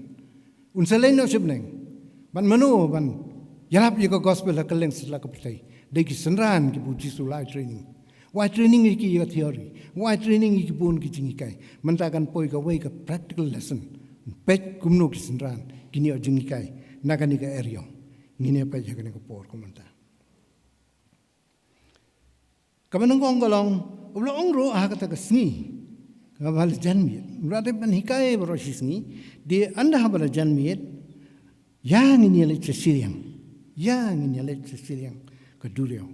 Un sa leit noh shibneng. Ban mano, ban ïalap ïa ka gospel ha kylleng satlak ka pyrthei. Dei ki synran kiba u Jisu u la ai training. U ai training ïa ki ïa ka theory. U ai training ïa ki bun ki jinghikai. Mynta kan poi kawei ka practical lesson. Peit kumno ki synran. Kin ïoh jinghikai. Na kane ka eriong. Ngin ïa peit ha kane ka por ka mynta. Kaba nyngkong ka long, u la ong ruh ha kata ka sngi. Kaba la janmiet. U la dep ban hikai baroh shi sngi. Te ynda haba la janmiet. Ïa ngin ïa leit sha shiliang. Ïa ngin ïa leit sha shiliang. Ka duriaw.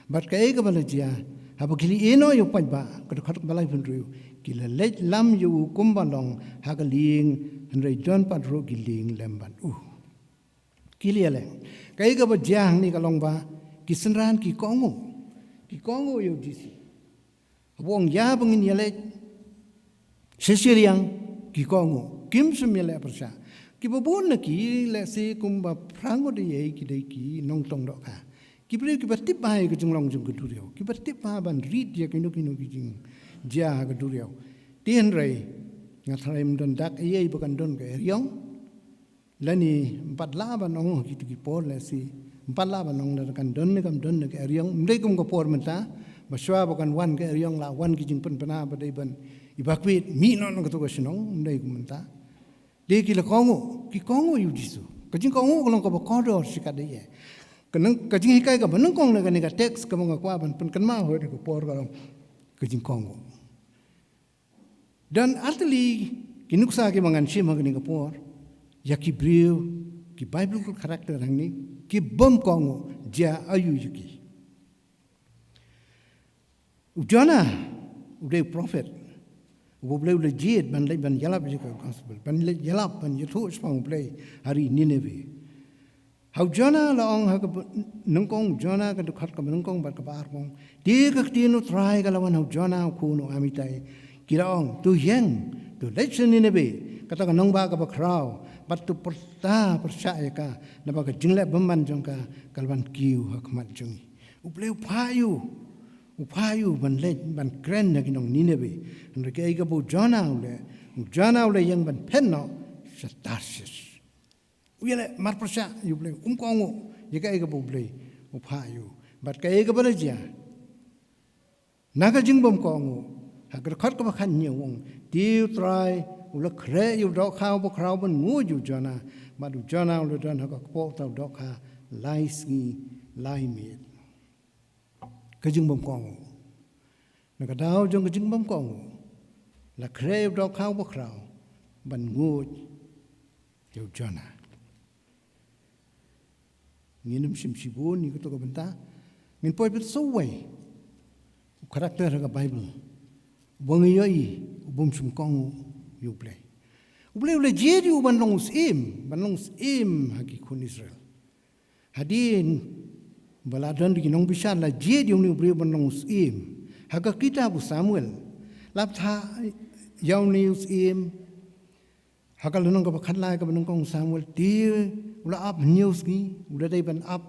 Bad kaei kaba la jia. Haba ki la ïeh noh ïa u paidbah. Ka dkhot kaba laiphew hynriew. Ki la leit lam ïa u kumba long. Ha ka lieng. Hynrei don pat ruh ki lieng lem bad u. Ki la ïaleng. Kaei kaba jia hangne ka long ba. Ki synran ki kohnguh. Ki kohnguh ïa u Jisu. Haba u ong ïa ba ngin ïa leit sha shiliang ki kohnguh. Kim shym ïaleh pyrshah. Kiba bun na ki lehse kumba phra ngut eiei ki dei ki nongtong dohkha. Ki briew kiba tip bha ïa ka jinglong jong ka duriaw. Kiba tip bha ban rit ïa kino kino ki jingjia ha ka duriaw. Te hynrei nga tharai ym don dak eiei ba kan don ka eriong. Lane ym pat lah ban ong ha kito ki por lehse. Ym pat lah ban ong lada kan don ne kam don ne ka eriong. Ym dei kum ka por mynta. Ba shuwa ba kan wan ka eriong la wan ki jingpynbna ba dei ban evacuate mih noh na kato ka shnong. Ym dei kum mynta. Te ki la kohnguh. Ki kohnguh ïa u Jisu. Ka jingkohnguh ka long kaba kordor shikatdei eh. Ka nyng-, ka jinghikai kaba nyngkong na kane ka text kaba nga kwah ban pynkynmaw ha kane ka por ka long. Ka jingkohnguh. Don artylli ki nuksa kiba ngan shim ha kane ka por. Ïa ki briew, ki biblical character hangne, ki bym kohnguh, jia aiu ïa ki. U Jonah, u dei u prophet. U Blei u la jied, ban leit ban ïalap ïa ka gospel, ban leit ïalap, ban ïathuh shaphang u Blei, ha ri Nineveh. Ha u Jonah la ong ha kaba nyngkong, Jonah ka dkhot kaba nyngkong bad kaba ar ka ong. Te ka ktien u Trai ka la wan ha u Jonah u khun u Amitai. Ki la ong, to ïeng, to leit sha Nineveh, kata ka nongbah kaba khraw, bad to pyrta pyrshah ïa ka, naba ka jingleh bymman jong ka, ka la wan kiew ha khmat jong ngi. U Blei u phah ïa u, u phah ïa u ban leit, ban kren ha ki nong Nineveh. Hynrei kaei kaba u Jonah u leh, u Jonah u la ïeng ban phet noh sha Tarshish. U ïaleh marpyrshah ïa u Blei, um kohnguh ïa kaei kaba u Blei u phah ïa u. Bad kaei kaba la jia, na ka jingbymkohnguh, Ha ka dkhot kaba khathynñiew u ong, te u Trai u la khreh ïa u dohkha uba khraw ban nguid ïa u Jona, bad u Jona u la don ha ka kpoh uta u dohkha lai sngi lai miet. Ka jingbymkohnguh. Na ka daw jong ka jingbymkohnguh, la khreh ïa u dohkha uba khraw ban nguid ïa u Jona. Ngin ym shim shibun ïa kato ka bynta. Ngin poi pat sa uwei u character ha ka Baibl uba ngi ïohi u bym shym kohnguh ïa U Blei. U Blei u la jied ïa u ban long u syiem, ban long u syiem ha ki khun Israel. Hadien ba la don da ki nongbishar, la jied ïa une u briew ban long u syiem. Ha ka kitab u Samuel la bthah ïa une u syiem. Ha ka lynnong kaba khatlai kaba nyngkong u Samuel, te u la ap hynñiew sngi, u la dei ban ap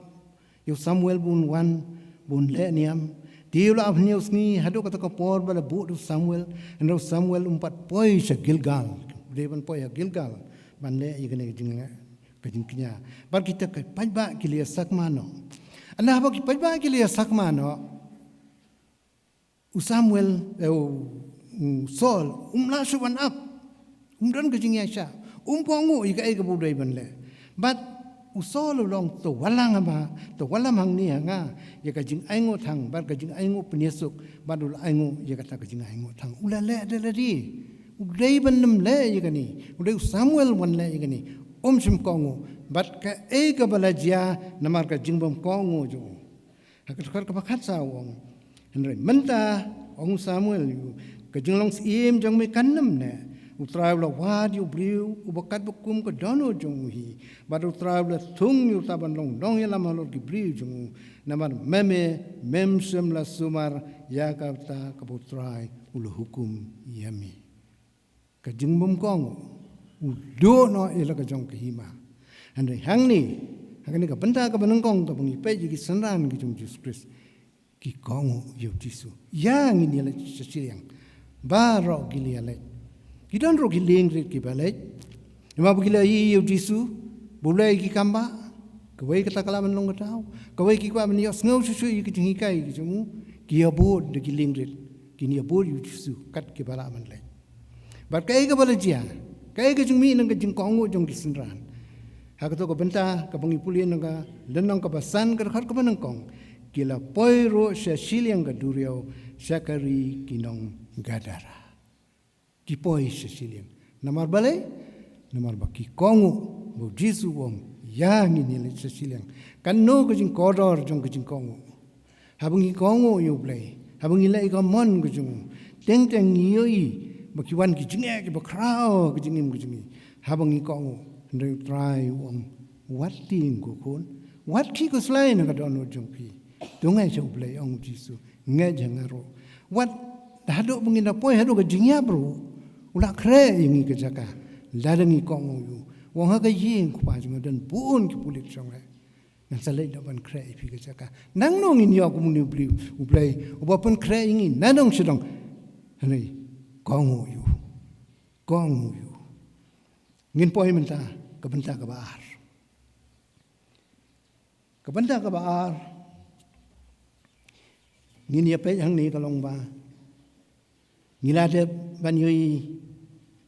ïa u Samuel ba un wan, ba un leh niam. Te u la ap hynñiew sngi, haduh kata ka por ba la buh da u Samuel, hynrei u Samuel um pat poi sha Gilgal. U dei ban poi ha Gilgal ban leh ïa kane ka jing, ka jingkñia. Bad kita ki paidbah ki la ïa sakma noh. Ynda haba ki paidbah ki la ïa sakma noh, u Samuel, eh, u, u Saul um lah shuh ban ap. Um don ka jingïaishah. Um kohnguh ïa kaei kaba u dei ban leh. Bad u Saul u la ong, to wallam ha nga, to wallam hangne ha nga ïa ka jingainguh thang, bad ka jingainguh pynïasuk, bad u la ainguh ïa kata ka jingainguh thang. U la leh da lade. U dei ban ym leh ïa kane. U dei u Samuel ban leh ïa kane. Um shym kohnguh. Bad kaei kaba la jia namar ka jingbymkohnguh jong u. Ha ka dkhot kaba khatsaw u ong, hynrei mynta, ong u Samuel ïa u, ka jinglong syiem jong me kan ym neh. U Trai u la wad ïa u briew uba katba kum ka dohnud jong u hi. Bad u Trai u la thung ïa uta ban long nongïalam halor ki briew jong u. Namar me, me, mem shym la sumar ïa kata kaba u Trai u la hukum ïa me. Ka jingbymkohnguh u duh noh ïa la ka jong ka hima. Hynrei hangne, ha kane ka bynta kaba nyngkong kaba ngi peit ïa ki synran ki jong u Jisu Khrist, ki kohnguh ïa u Jisu. Ïa ngin ïa leit sha shiliang. Baroh ki la ïa leit. Ki don ruh ki liengrit kiba leit. Namar ba ki la ïohi ïa u Jisu ba u leh ïa ki kam ba, kawei kata ka lah ban long ka daw, kawei ki kwah ban ïohsngew shuh shuh ïa ki jinghikai ki jong u. Ki ïa bud da ki liengrit. Kin ïa bud ïa u Jisu kat kiba lah ban leit. Bad kaei kaba la jia, kaei ka jingmih na ka jingkohnguh jong ki synran. Ha kato ka bynta kaba ngi pule na ka lynnong kaba san, ka dkhot kaba nyngkong, ki la poi ruh sha shiliang ka duriaw, sha ka ri ki nong Gadara. Ki poi sha shiliang. Namar balei? Namar ba ki kohnguh ba u Jisu u ong, ïa ngin ïa leit sha shiliang. Kano ka jingkordor jong ka jingkohnguh. Haba ngi kohnguh ïa U Blei, haba ngi leh ïa ka mon ka jong u, teng teng ngi ïohi ba ki wan ki jingeh kiba khraw ha ka jingim ka jong ngi. Haba ngi kohnguh, hynrei u Trai u ong, wat tieng ko khun, wat khih khuslai na ka dohnud jong phi. To ngeit sha U Blei, ong u Jisu, ngeit sha nga ruh. Wat, haduh ba ngin da poi haduh ka jingïap ruh, u la khreh ïa ngi ka jaka lada ngi kohnguh ïa u. U ong, ha ka ïing u Kpa jong nga don bun ki pulit shongreh. Ngan sa leit noh ban khreh ïa phi ka jaka. Nangno ngin ïoh kum une u Blei, U Blei uba pynkhreh ïa ngi nadong shadong. Hynrei kohnguh ïa u. Kohnguh ïa u. Ngin poi mynta ka bynta kaba ar. Ka bynta kaba ar, ngin ïa peit hangne ka long ba ngi la dep ban ïohi,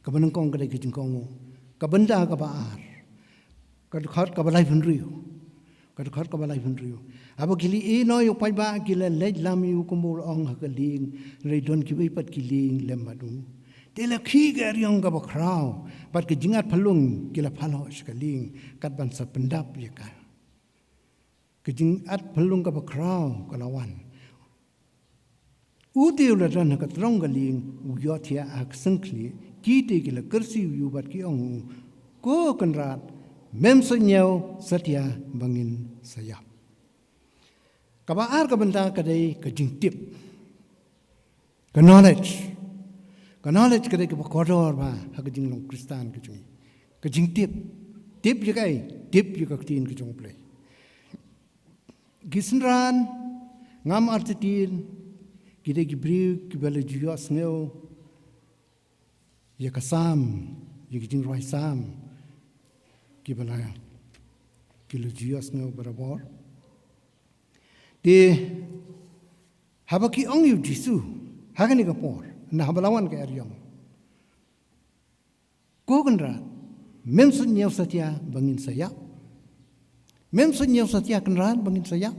kaba nyngkong ka dei ka jingkohnguh. Ka bynta kaba ar, ka dkhot kaba laiphew hynriew. Ka dkhot kaba laiphew hynriew. Haba ki la ïehnoh ïa u paidbah, ki la leit lam ïa u kumba u la ong ha ka lieng. Hynrei don kiwei pat ki lieng lem bad u. Te la khih ka eriong kaba khraw bad ka jingat phyllung, ki la phalloh sha ka lieng kat ban sa pyndap ïa ka. Ka jingat phyllung kaba khraw ka la wan. U te u la don ha ka trong ka lieng, u ïohthiah ha ka syngkhlieh. Ki te ki la kyrsiew ïa u bad ki ong ïa u, ko Kynrad, mem sngewthuh satia ba ngin sa ïap. Kaba ar ka bynta ka dei ka jingtip. Ka knowledge. Ka knowledge ka dei kaba kordor bha ha ka jinglong Khristan ka jong ngi. Ka jingtip. Tip ïa kaei? Tip ïa ka ktien ka jong U Blei. Ki synran, ngam artatien, ki dei ki briew kiba la ju ïohsngew ïa ka Salm, ïa ki jingrwai Salm, kiba la, ki la ju ïohsngew barabor. Te haba ki ong ïa u Jisu ha kane ka por, na haba la wan ka eriong. Ko Kynrad, mem suidñiew satia ba ngin sa ïap? Mem suidñiew satia Kynrad ba ngin sa ïap?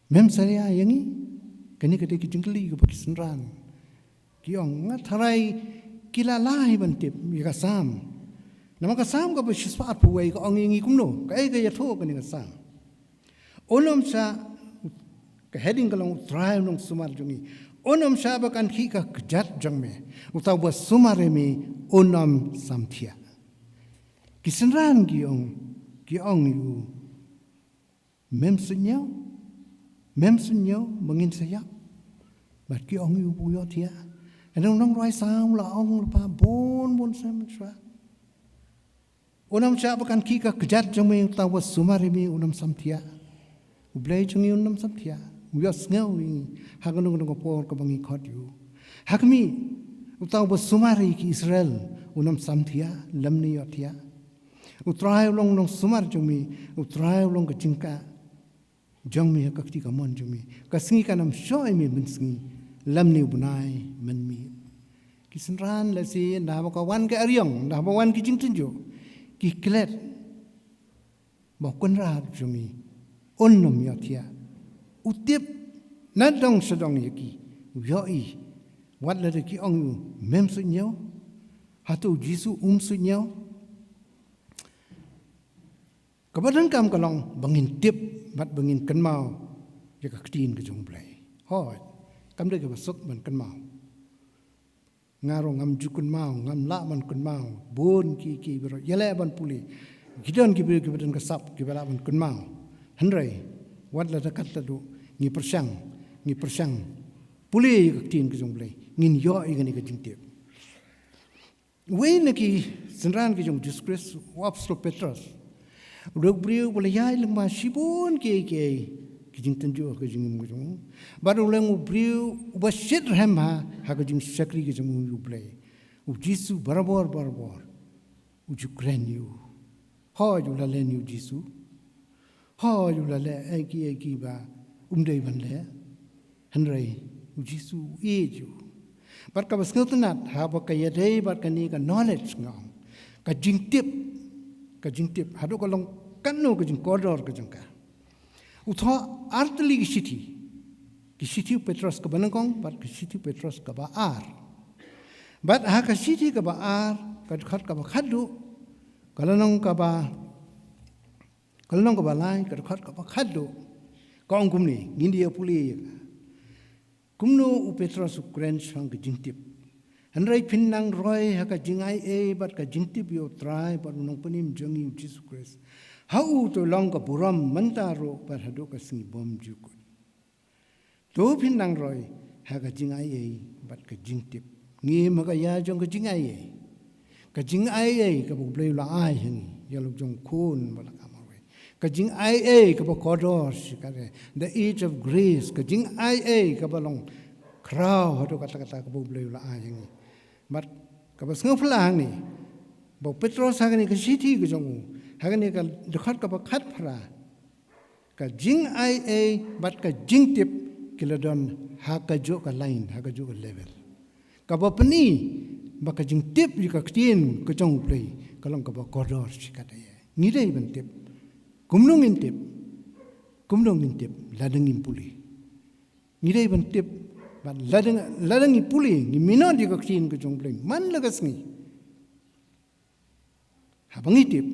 Mem satia ïa ngi? Kane ka dei ka jingkylli kaba ki synran ki ong. Nga tharai ki la lah hi ban tip ïa ka Salm. Namar ka Salm kaba shispah arphew wei ka ong ïa ngi kumno? Kaei ka ïathuh kane ka Salm? Un ym shah, ka heading ka long U Trai u nongsumar jong ngi. Un ym shah ba kan khih ka kjat jong me. Uta uba sumar ïa me un ym samthiah. Ki synran ki ong, ki ong ïa u, mem suidñiew, mem suidñiew ba ngin sa ïap? Bad ki ong ïa u, u ïohthiah. Hynrei u nongrwai Salm u la ong lypa bun bun snem mynshuwa. Un ym shah ba kan khih ka kjat jong me, uta uba sumar ïa me un ym samthiah. U Blei jong ngi un ym samthiah. U ïohsngew ïa ngi ha kano kano ka por kaba ngi khot ïa u. Ha khmih, uta uba sumar ïa ki Israel un ym samthiah lymne ïohthiah. U Trai u long nongsumar jong me, U Trai u long ka jingkah jong me ha ka kti kamon jong me. Ka sngi kan ym shoh ïa me mynsngi lymne u bnai mynmiet. Ki synran lehse ynda haba ka wan ka eriong, ynda haba wan ki jingtynjuh, ki klet ba u Kynrad jong me un ym ïohthiah. U tip nadong shadong ïa ki, u ïohi. Wat lada ki ong ïa u, mem suidñiew? Hato u Jisu um suidñiew? Kaba donkam ka long ba ngin tip bad ba ngin kynmaw ïa ka ktien ka jong U Blei. Hooid, kam dei kaba suk ban kynmaw. Nga ruh ngam ju kynmaw, ngam lah ban kynmaw bun ki, ki briew. Ïaleh ban pule. Ki don ki briew kiba don ka sap kiba lah ban kynmaw. Hynrei wat lada katba duh, ngi pyrshang, ngi pyrshang pule ïa ka ktien ka jong U Blei, ngin ïoh ïa kane ka jingtip. Uwei na ki synran ki jong u Jisu Khrist, u Apostol Petros, u dei u briew uba la ïaid lyngba shibun kiei kiei ki jingtynjuh ha ka jingim ka jong u. Bad u long u briew uba shit rhem ha, ha ka jingshakri ka jong u ïa U Blei. U Jisu barabor, barabor u ju kren ïa u. Hooid, u la len ïa u Jisu. Hooid, u la leh ei ki ei kiba um dei ban leh. Hynrei u Jisu u ïeit ïa u. Bad kaba sngewtynnat, haba ka ïadei bad kane ka knowledge nga ong, ka jingtip, ka jingtip, haduh ka long katno ka jingkordor ka jong ka. U thoh artylli ki shithi. Ki shithi u Petros kaba nyngkong bad ki shithi u Petros kaba ar. Bad ha ka shithi kaba ar, ka dkhot kaba khatduh, ka lynnong kaba, ka lynnong kaba lai, ka dkhot kaba khatduh, ka ong kumne, ngin ïa pule ïa ka. Kumno u Petros u kren shaphang ka jingtip. Hynrei phin nang roi ha ka jingaiei bad ka jingtip ïa U Trai bad U Nongpynim jong ngi U Jisu Khrist. Ha u to long ka burom mynta ruh bad haduh ka sngi bymjukut. To phin nang roi ha ka jingaiei bad ka jingtip. Ngim ha ka ïa jong ka jingaiei. Ka jingaiei kaba U Blei u la ai ha ngi ïa la jong khun ba la kha marwei. Ka jingaiei kaba kordor shikatdei, the age of grace, ka jingaiei kaba long khraw haduh katta katta kaba U Blei u la ai ha ngi. Bad kaba sngewphylla hangne, ba u Petros ha kane ka shithi ka jong u, ha kane ka dkhot kaba khatphra, ka jingaiei bad ka jingtip ki la don ha kajuh ka line, ha kajuh ka level. Kaba pyni ba ka jingtip ïa ka ktien ka jong U Blei ka long kaba kordor shikatdei. Ngi dei ban tip. Kumno ngin tip? Kumno ngin tip? Lada ngim pule. Ngi dei ban tip bad lada, lada ngi pule, ngi minot ïa ka ktien ka jong U Blei man la ka sngi. Haba ngi tip,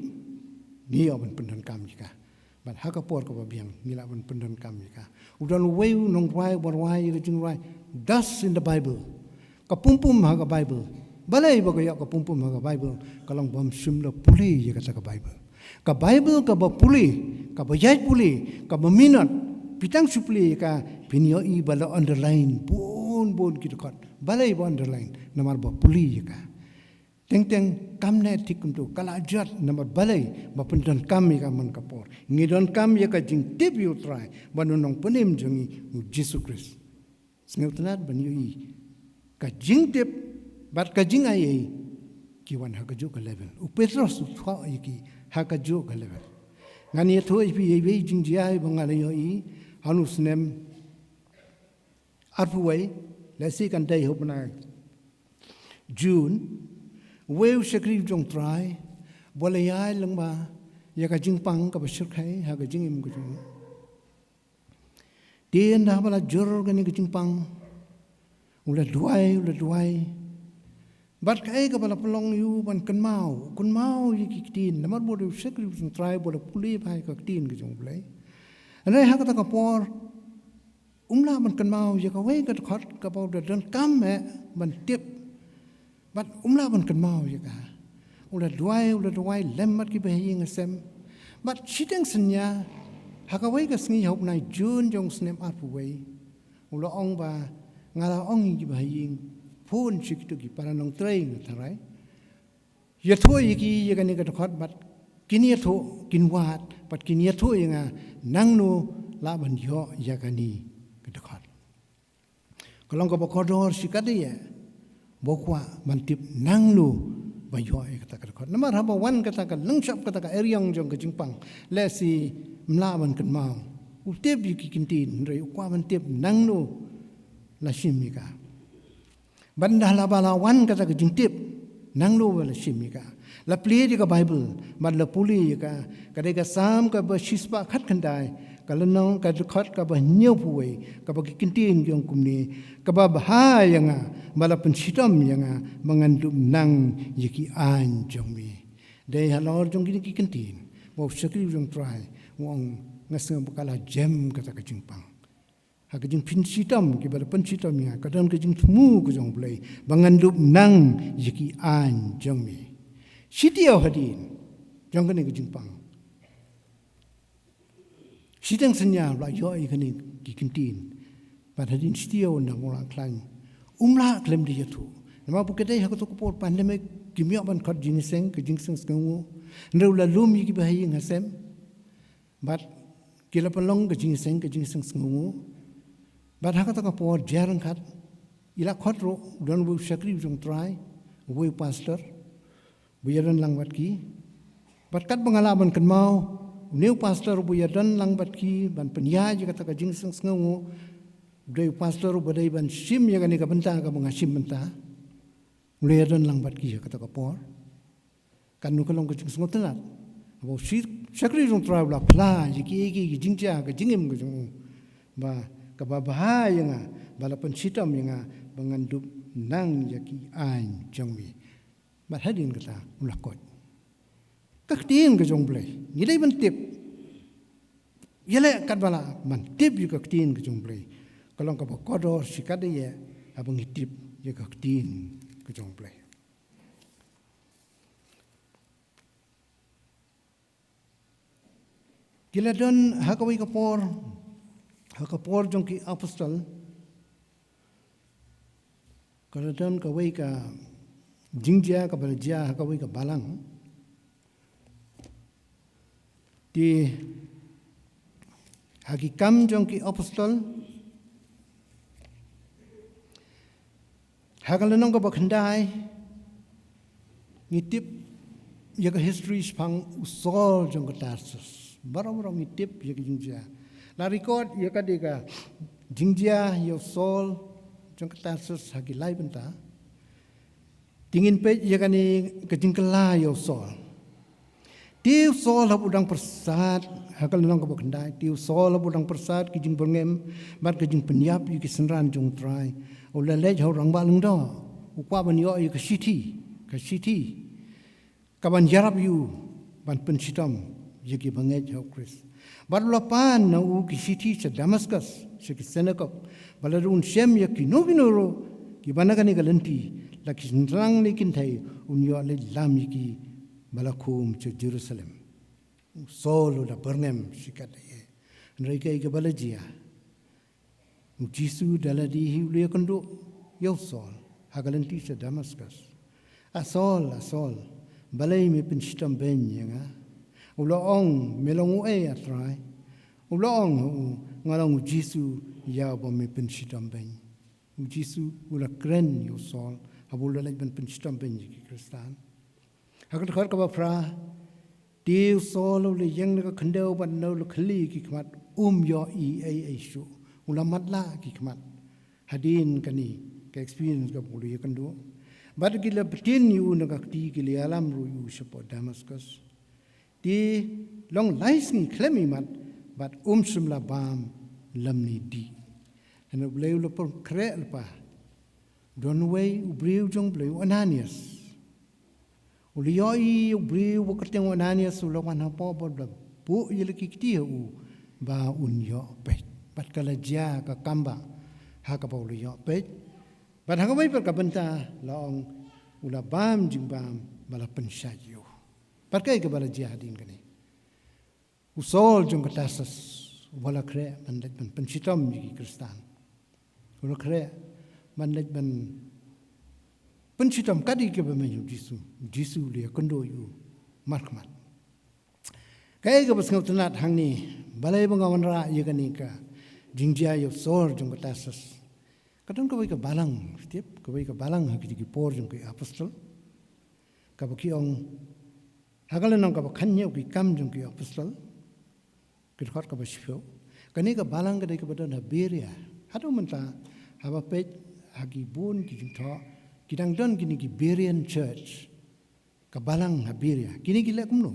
ngi ïoh ban pyndonkam ïa ka. Bad ha ka por kaba biang ngi lah ban pyndonkam ïa ka. U don uwei u nongrwai uba rwai ïa ka jingrwai, Dust in the Bible. Ka pum pum ha ka Baibl. Balei ba ka ïoh ka pum pum ha ka Baibl? Ka long ba ym shym la pule ïa kata ka Baibl. Ka Baibl kaba pule, kaba ïaid pule, kaba minot, phi tang shu pule ïa ka, phin ïohi ba la underline bun bun ki dkhot. Balei ba underline? Namar ba pule ïa ka. Teng teng kam neh thik kumto, ka la jot, namar balei? Ba pyndonkam ïa ka man ka por. Ngi donkam ïa ka jingtip ïa U Trai bad U Nongpynim jong ngi U Jisu Khrist. Sngewtynnat ban ïohi ka jingtip bad ka jingaiei ki wan ha kajuh ka level. U Petros u thoh ïa ki ha kajuh ka level. Ngan ïathuh ïa phi ïa iwei i jingjia ba nga la ïohi ha u snem arphew wei, Lehse kan dei ha u bnai June, uwei u shakri jong U Trai, ba la ïaid lyngba ïa ka jingpang kaba shyrkhei ha ka jingim ka jong u. Te ynda ba la jur kane ka jingpang, u la duwai, u la duwai. Bad kaei kaba la pynlong ïa u ban kynmaw, kynmaw ïa ki ktien, namar ba u dei u shakri jong U Trai ba la pule bha ïa ka ktien ka jong U Blei. Hynrei ha kata ka por, um lah ban kynmaw ïa kawei ka dkhot kaba u da donkam eh ban tip. Bad um lah ban kynmaw ïa ka. U la duwai, u la duwai lem bad ki bahaïing hasem. Bad shiteng synñia, ha kawei ka sngi ha u bnai June jong u snem arphew wei, u la ong ba, nga la ong ïa ki bahaïing, phone sha kito ki para nongtrei, nga tharai, ïathuh ïa ki ïa kane ka dkhot bad kin ïathuh, kin wad bad kin ïathuh ïa nga nangno lah ban ïoh ïa kane ka dkhot. Ka long kaba kordor shikatdei ïa ba u kwah ban tip nangno ba ïoh ïa kata ka dkhot. Namar haba wan kata ka lyngshop, kata ka eriong jong ka jingpang, lehse um lah ban kynmaw. U tip ïa ki ktien, hynrei u kwah ban tip nangno la shim ïa ka. Bad ynda la ba la wan kata ka jingtip nangno ba la shim ïa ka, la plie ïa ka Baibl bad la pule ïa ka, ka dei ka Salm kaba shispah khatkhyndai, ka lynnong, ka dkhot kaba hynñiewphew wei, kaba ki ktien ki ong kumne: Kaba bha ïa nga ba la pynshitom ïa nga, ba ngan dup nang ïa ki aiñ jong me. Dei halor jong kine ki ktien ba u shakri jong U Trai u ong, nga sngew ba ka la jem kata ka jingpang. Ha ka jingpynshitom, kiba la pynshitom ïa nga, ka don ka jingthmu ka jong U Blei ba ngan dup nang ïa ki aiñ jong me. Shi taïew hadien jong kane ka jingpang, shiteng synñia u la ïoh ïa kine ki ktien. Bad hadien shi taïew ynda u la khlaiñ, um lah khlem da ïathuh. Namar ba ka dei ha kato ka por pandemic, kim ïoh ban khot jingïaseng, ka jingïaseng sngewnguh. Hynrei u la lum ïa ki bahaïing hasem. Bad ki la pynlong ka jingïaseng, ka jingïaseng sngewnguh. Bad ha kata ka por, jia ryngkat, i la khot ruh, u don uwei u shakri jong U Trai, uwei u pastor ba ïadon lang bad ki. Bad katba nga lah ban kynmaw, une u pastor ba ïadon lang bad ki ban pynïaid ïa kata ka jingïaseng sngewnguh, u dei u pastor ba dei ban shim ïa kane ka bynta kaba nga shim mynta. U la ïadon lang bad ki ha kata ka por. Katno ka long ka jingsngewtynnat haba u shi-, shakri jong U Trai u la phla ïa kiei kiei ki jingjia ha ka jingim ka jong u, ba kaba bha ïa nga ba la pynshitom ïa nga, ba ngan dup nang ïa ki aiñ jong me. Bad hadien kata u la koit. Ka ktien ka jong U Blei, ngi dei ban tip. Ïaleh katba lah ban tip ïa ka ktien ka jong U Blei, ka long kaba kordor shikatdei ïa haba ngi tip ïa ka ktien ka jong U Blei. Ki la don ha kawei ka por, ha ka por jong ki apostol, ka la don kawei ka jingjia kaba la jia ha kawei ka balang. Te ha ki Kam jong ki Apostol, ha ka lynnong kaba khyndai, ngi tip ïa ka history shaphang u Saul jong ka Tarsus. Baroh baroh ngi tip ïa ka jingjia. La record ïa ka dei ka jingjia ïa u Saul jong ka Tarsus ha ki lai bynta. Te ngin peit ïa kane ka jingkylla ïa u Saul. Te u Saul haba u dang pyrsad, ha ka lynnong kaba khyndai, te u Saul haba u dang pyrsad ki jingbyrngem bad ka jingpynïap ïa ki synran jong U Trai, u la leit ha u rangbah lyngdoh, u kwah ban ïoh ïa ka shithi, ka shithi kaban ïarap ïa u ban pynshitom ïa ki bangeit ha u Khrist. Bad u la pan na u ki shithi sha Damaskus, sha ki synagog, ba lada un shem ïa kino kino ruh kiba na kane ka lynti, la ki shynrang ne kynthei, un ïoh leit lam ïa ki ba la khum sha Jerusalem. U Saul u la byrngem shikatdei. Hynrei kaei kaba la jia? U Jisu da lade hi u la ïakynduh ïa u Saul ha ka lynti sha Damaskus. A Saul, a Saul, balei me pynshitom beiñ ïa nga? U la ong, me long uei, a Trai? U la ong ha u, nga long u Jisu ïa uba me pynshitom beiñ. U Jisu u la kren ïa u Saul haba u la leit ban pynshitom beiñ ïa ki Khristan. Ha ka dkhot kaba phra, te u Saul u la ïeng na ka khyndew bad ynda u la khylli ki khmat, um ïohi ei ei shuh. U la matlah ki khmat. Hadien kane ka experience kaba u la ïakynduh. Bad ki la btin ïa u na ka kti, ki la ïalam ruh ïa u shapoh Damascus. Te long lai sngi khlem imat, bad um shym la bam lymne dih. Hynrei U Blei u la pynkhreh lypa. Don uwei u briew jong U Blei, u Ananias. U la ïohi u briew ba kyrteng u Ananias u la wan hapoh bad u la buh ïa la ki kti ha u ba un ïoh peit. Bad ka la jia ka kam ba ha kaba u la ïoh peit. Bad ha kawei pat ka bynta la ong u la bam jingbam ba la pynshait ïa u. Bad kaei kaba la jia hadien kane? U Saul jong ka Tarsus, u ba la khreh ban leit ban pynshitom ïa ki Khristan. U la khreh ban leit ban pynshitom kat ïa kiba mih ïa u Jisu. U Jisu u la ïakynduh ïa u markhmat. Kaei kaba sngewtynnat hangne, balei ba nga wanrah ïa kane ka jingjia ïa u Saul jong ka Tarsus? Ka don kawei ka balang, tip, kawei ka balang ha kito ki por jong ki apostol. Kaba ki ong, ha ka lynnong kaba khathynñiew ki Kam jong ki Apostol, ki dkhot kaba shiphew. Kane ka balang ka dei kaba don ha Beria. Haduh mynta haba peit ha ki bun ki jingthoh, ki dang don kine ki Berean church. Ka balang ha Beria. Kine ki leh kumno?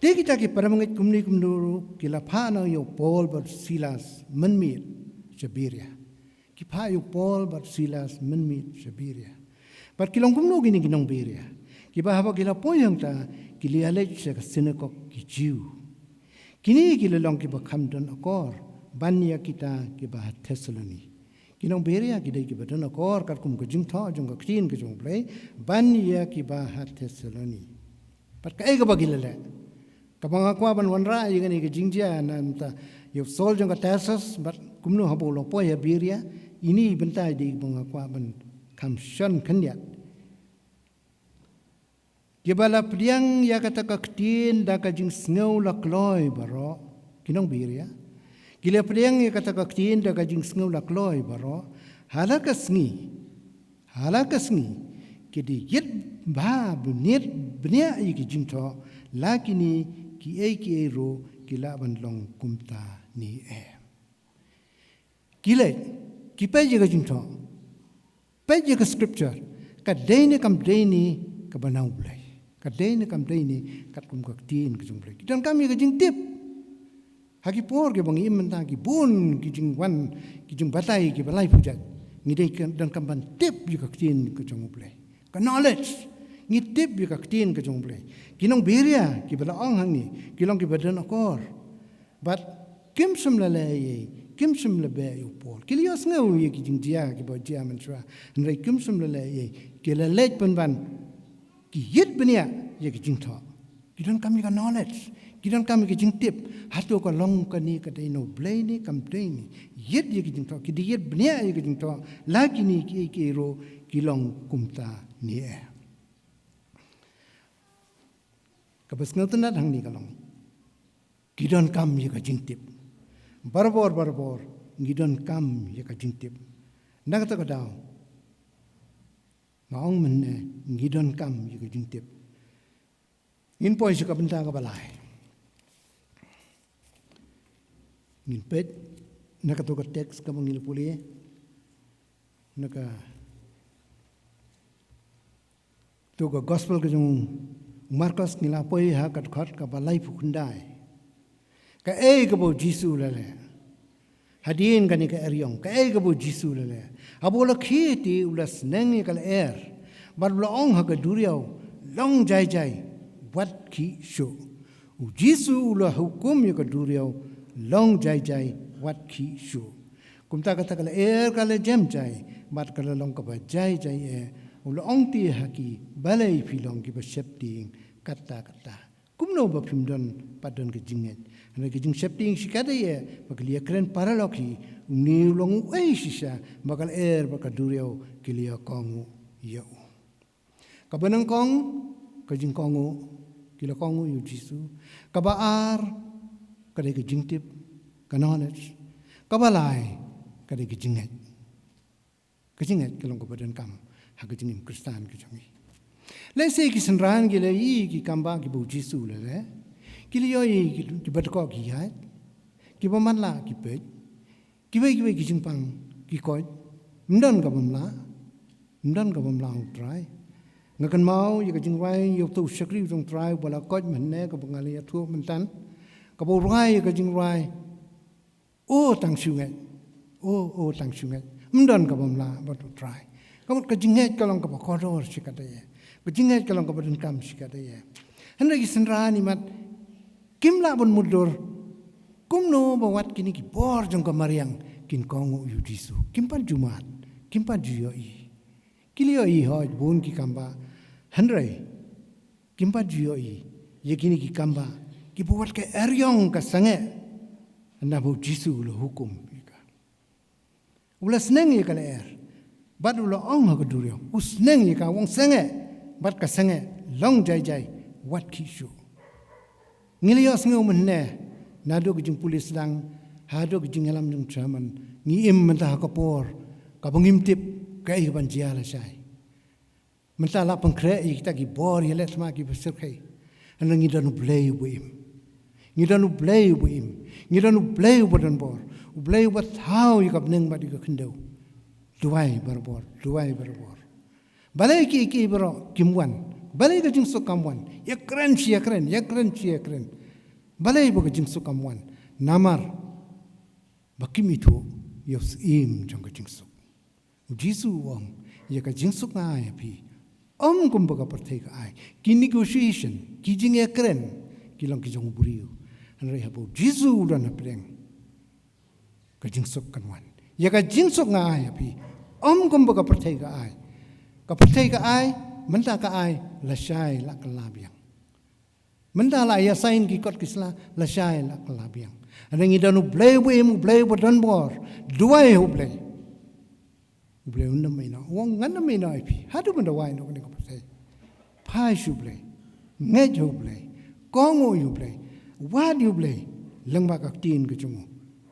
Te kita ki para bangeit kumne kumno ruh ki la phah noh ïa u Paul bad Silas mynmiet sha Beria. Ki phah ïa u Paul bad Silas mynmiet sha Beria. Bad ki long kumno kine ki nong Beria? Kiba haba ki la poi hangta ki la ïaleit sha ka synagog ki Jiw. Kine ki la long kiba kham don akor ban ïa kita kiba ha Thessaloni. Ki nong Beria ki dei kiba don akor katkum ka jingthoh jong ka ktien ka jong U Blei ban ïa kiba ha Thessaloni. Bad kaei kaba ki la leh? Kaba nga kwah ban wanrah ïa kane ka jingjia na bynta ïa u Saul jong ka Tarsus bad kumno haba u la poi ha Beria, ine i bynta i dei ba nga kwah ban kham shon khyndiat. Kiba la pdiang ïa kata ka ktien da ka jingsngew la kloi baroh, ki nong Beria. Ki la pdiang ïa kata ka ktien da ka jingsngew la kloi baroh, ha la ka sngi, ha la ka sngi, ki da ïit bha bniat bniah ïa ki jingthoh, la kine kiei kiei ruh ki lah ban long kumta ne em. Ki leit, ki peit ïa ka jingthoh, peit ïa ka scripture, ka dei ne kam dei ne kaba na U Blei, ka dei ne kam dei ne katkum ka ktien ka jong U Blei. Ki donkam ïa ka jingtip. Ha ki por kiba ngi im mynta ki bun ki jingwan, ki jingbatai kiba laiphew jait. Ngi dei ka donkam ban tip ïa ka ktien ka jong U Blei. Ka knowledge, ngi tip ïa ka ktien ka jong U Blei. Ki nong Beria kiba la ong hangne, ki long kiba don akor. Bad kim shym la leh ei ei, kim shym la beh ïa u Paul. Ki la ïohsngew ïa ki jingjia kiba jia mynshuwa, hynrei kim shym la leh ei ei. Ki la leit pynban, ki ïit bniah ïa ki jingthoh. Ki donkam ïa ka knowledge, ki donkam ïa ki jingtip. Hato ka long kane ka dei na U Blei ne kam dei ne? Ïit ïa ki jingthoh, ki da ïit bniah ïa ki jingthoh, la kine kiei kiei ruh ki long kumta ne em. Kaba sngewtynnat hangne ka long, ki donkam ïa ka jingtip. Barabor, barabor, ngi donkam ïa ka jingtip. Na kata ka daw, nga ong mynne, ngi donkam ïa ka jingtip. Ngin poi sha ka bynta kaba lai. Ngin peit na kato ka text kaba ngi la pule, na ka to ka gospel ka jong u Markos, ngi la poi ha ka dkhot kaba laiphew khyndai. Kaei kaba u Jisu u la leh? Hadien kane ka eriong, kaei kaba u Jisu u la leh? Haba u la khie te u la sneng ïa ka lyer bad u la ong ha ka duriaw, "Long jai jai, wat khih shuh." U Jisu u la hukum ïa ka duriaw, "Long jai jai, wat khih shuh." Kumta kata ka lyer ka la jem jai bad ka la long kaba jai jai eh. U la ong te ha ki, "Balei phi long kiba sheptieng katta katta? Kumno ba phim don pat don ka jingngeit?" Hynrei ka jingsheptieng shikatdei eh ba ki la ïakren paralok hi, une u long uei shisha ba ka lyer bad ka duriaw ki la ïakohnguh ïa u? Kaba nyngkong, ka jingkohnguh, ki la kohnguh ïa u Jisu. Kaba ar, ka dei ka jingtip, ka knowledge. Kaba lai, ka dei ka jingngeit. Ka jingngeit ka long kaba donkam ha ka jingim Khristan ka jong ngi. Lehse ki synran ki la ïohi ki kam ba kiba u Jisu u la leh. Ki la ïohi ki, kiba dkoh ki ïaid, kiba matlah ki peit, kiwei kiwei ki jingpang. ki koit. Ym don kaba mlah. Ym don kaba mlah, u Trai. Nga kynmaw ïa ka jingrwai ïa uto u shakri jong u Trai ba la koit mynne kaba nga la ïathuh myntan, kaba u rwai ïa ka jingrwai, "O tang shu ngeit. O, o tang shu ngeit." Ym don kaba mlah bad u Trai. Ka mut ka jingngeit ka long kaba kordor shikatdei ïa. Ka jingngeit ka long kaba donkam shikatdei ïa. Hynrei ki synran, imat kim lah ban mutdur kumno ba wat kine ki bor jong ka mariang kin kohnguh ïa u Jisu. Kim pat ju mad, kim pat ju ïohi. Ki la ïohi hooid bun ki kambah, hynrei kim pat ju ïohi ïa kine ki kambah kiba wat ka eriong ka sangeh, haba u Jisu u la hukum ïa ka. U la sneng ïa ka lyer bad u la ong ha ka duriaw, u sneng ïa ka, u ong, "Sangeh," bad ka sangeh, "Long jai jai, wat khih shuh." Ngi la ïohsngew mynne naduh ka jingpule sdang haduh ka jingïalam jong u chairman, ngi im mynta ha ka por kaba ngim tip kaei kaban jia lashai. Mynta la pynkhreh ïa kita ki bor ïaleh thma kiba syrkhei. Hynrei ngi don U Blei uba im. Ngi don U Blei uba im. Ngi don U Blei uba don bor. U Blei uba thaw ïa ka bneng bad ïa ka khyndew. Duwai barabor, duwai barabor. Balei kiei kiei baroh kim wan? Balei ka jingsuk kam wan? Ïakren shi ïakren, ïakren shi ïakren. Balei ba ka jingsuk kam wan? Namar ba kim ithuh ïa u syiem jong ka jingsuk. U Jisu u ong, "Ïa ka jingsuk nga ai ha phi, ym kumba ka pyrthei ka ai." Ki negotiation, ki jingïakren, ki long ki jong u briew. Hynrei haba u Jisu u don hapdeng, ka jingsuk kan wan. "Ïa ka jingsuk nga ai ha phi, ym kumba ka pyrthei ka ai. Ka pyrthei ka ai, mynta ka ai, lashai la kylla biang. Mynta la ïa sign ki kot ki sla, lashai la kylla biang." Hynrei ngi don U Blei uba im, U Blei uba don bor. Duwai ha U Blei. U Blei un ym ïehnoh. U ong, "Ngan ym ïehnoh ïa phi. Haduh ban duwai noh kane ka pyrthei. Phai sha U Blei. Ngeit ha U Blei. Kohnguh ïa U Blei. Wad ïa U Blei lyngba ka ktien ka jong u."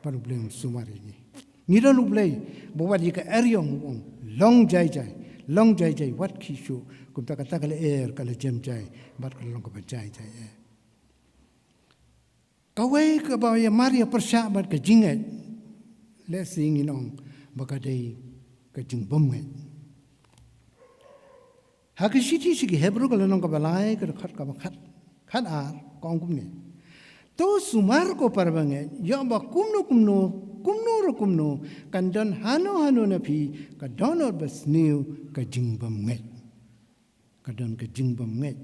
Bad U Blei un sumar ïa ngi. Ngi don U Blei ba wat ïa ka eriong, u ong, "Long jai jai, long jai jai, wat khih shuh." Kumta kata ka lyer ka la jem jai bad ka la long kaba jai jai eh. Kawei kaba ïamar ïapyrshah bad ka jingngeit, lehse ngin ong ba ka dei ka jingbymngeit. Ha ka shithi sha ki Hebru ka lynnong kaba lai, ka dkhot kaba khat, khat ar, ka ong kumne: "To sumar ko para bangeit, ïoh ba kumno kumno, kumno ruh kumno, kan don hano hano na phi ka dohnud basniew ka jingbymngeit." Ka don ka jingbymngeit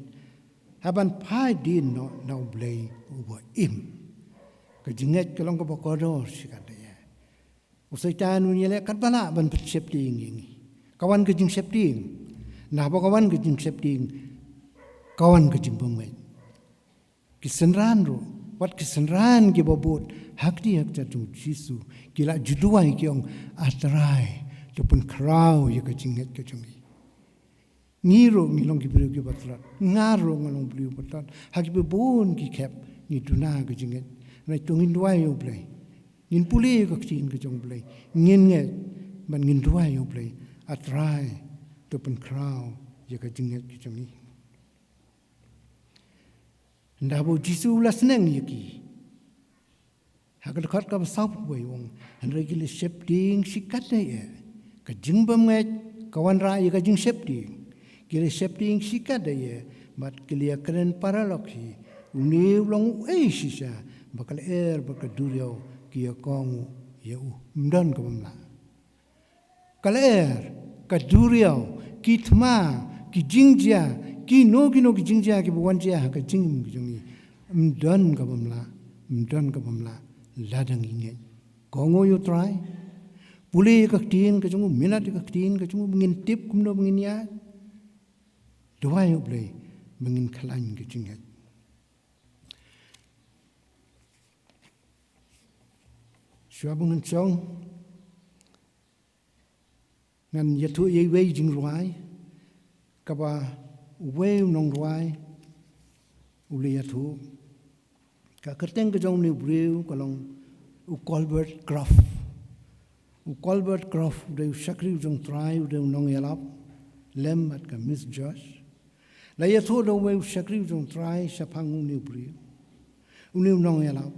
haban phai dien noh na U Blei uba im. Ka jingngeit ka long kaba kordor shikatdei ïa. U Soitan un ïaleh katba lah ban pynsheptieng ïa ngi. Ka wan ka jingsheptieng. Naba ka wan ka jingsheptieng, ka wan ka jingbymngeit. Ki synran ruh, wat ki synran kiba bud ha kti ha kjat jong u Jisu, ki la ju duwai, ki ong, "A Trai, to pynkhraw ïa ka jingngeit ka jong ngi." Ngi ruh ngi long ki briew kiba tlot. Nga ruh nga long briew ba tlot. Ha kiba bun ki khep ngi duna ka jingngeit. Hynrei to ngin duwai ïa U Blei. Ngin pule ïa ka ktien ka jong U Blei. Ngin ngeit bad ngin duwai ïa U Blei. A Trai, to pynkhraw ïa ka jingngeit ka jong ngi. Ynda ba u Jisu u la sneng ïa ki, ha ka dkhot kaba sawphew wei u ong, hynrei ki la sheptieng shikatdei eh. Ka jingbymngeit ka wanrah ïa ka jingsheptieng. Ki la sheptieng shikatdei eh, bad ki la ïakren paralok hi, une u long uei shisha ba ka lyer bad ka duriaw ki ïakohnguh ïa u. Ym don kaba mlah. Ka lyer, ka duriaw, ki thma, ki jingjia, kino kino ki jingjia kiba wan jia ha ka jingim ka jong ngi, ym don kaba mlah, ym don kaba mlah lada ngi ngeit. Kohnguh ïa u Trai. Pule ïa ka ktien ka jong u, minot ïa ka ktien ka jong u, ba ngin tip kumno ba ngin ïaid. Duwai ïa U Blei ba ngin khlaiñ ka jingngeit. Shuwa ba ngan shong, ngan ïathuh ïa iwei i jingrwai kaba uwei u nongrwai u la ïathuh. Ka kyrteng ka jong une u briew ka long u Colbert Croft. U Colbert Croft u dei u shakri u jong u Trai, u dei u nongïalap lem bad ka Miss Josh. La ïathuh da uwei u shakri u jong u Trai shaphang une u briew, une u nongïalap.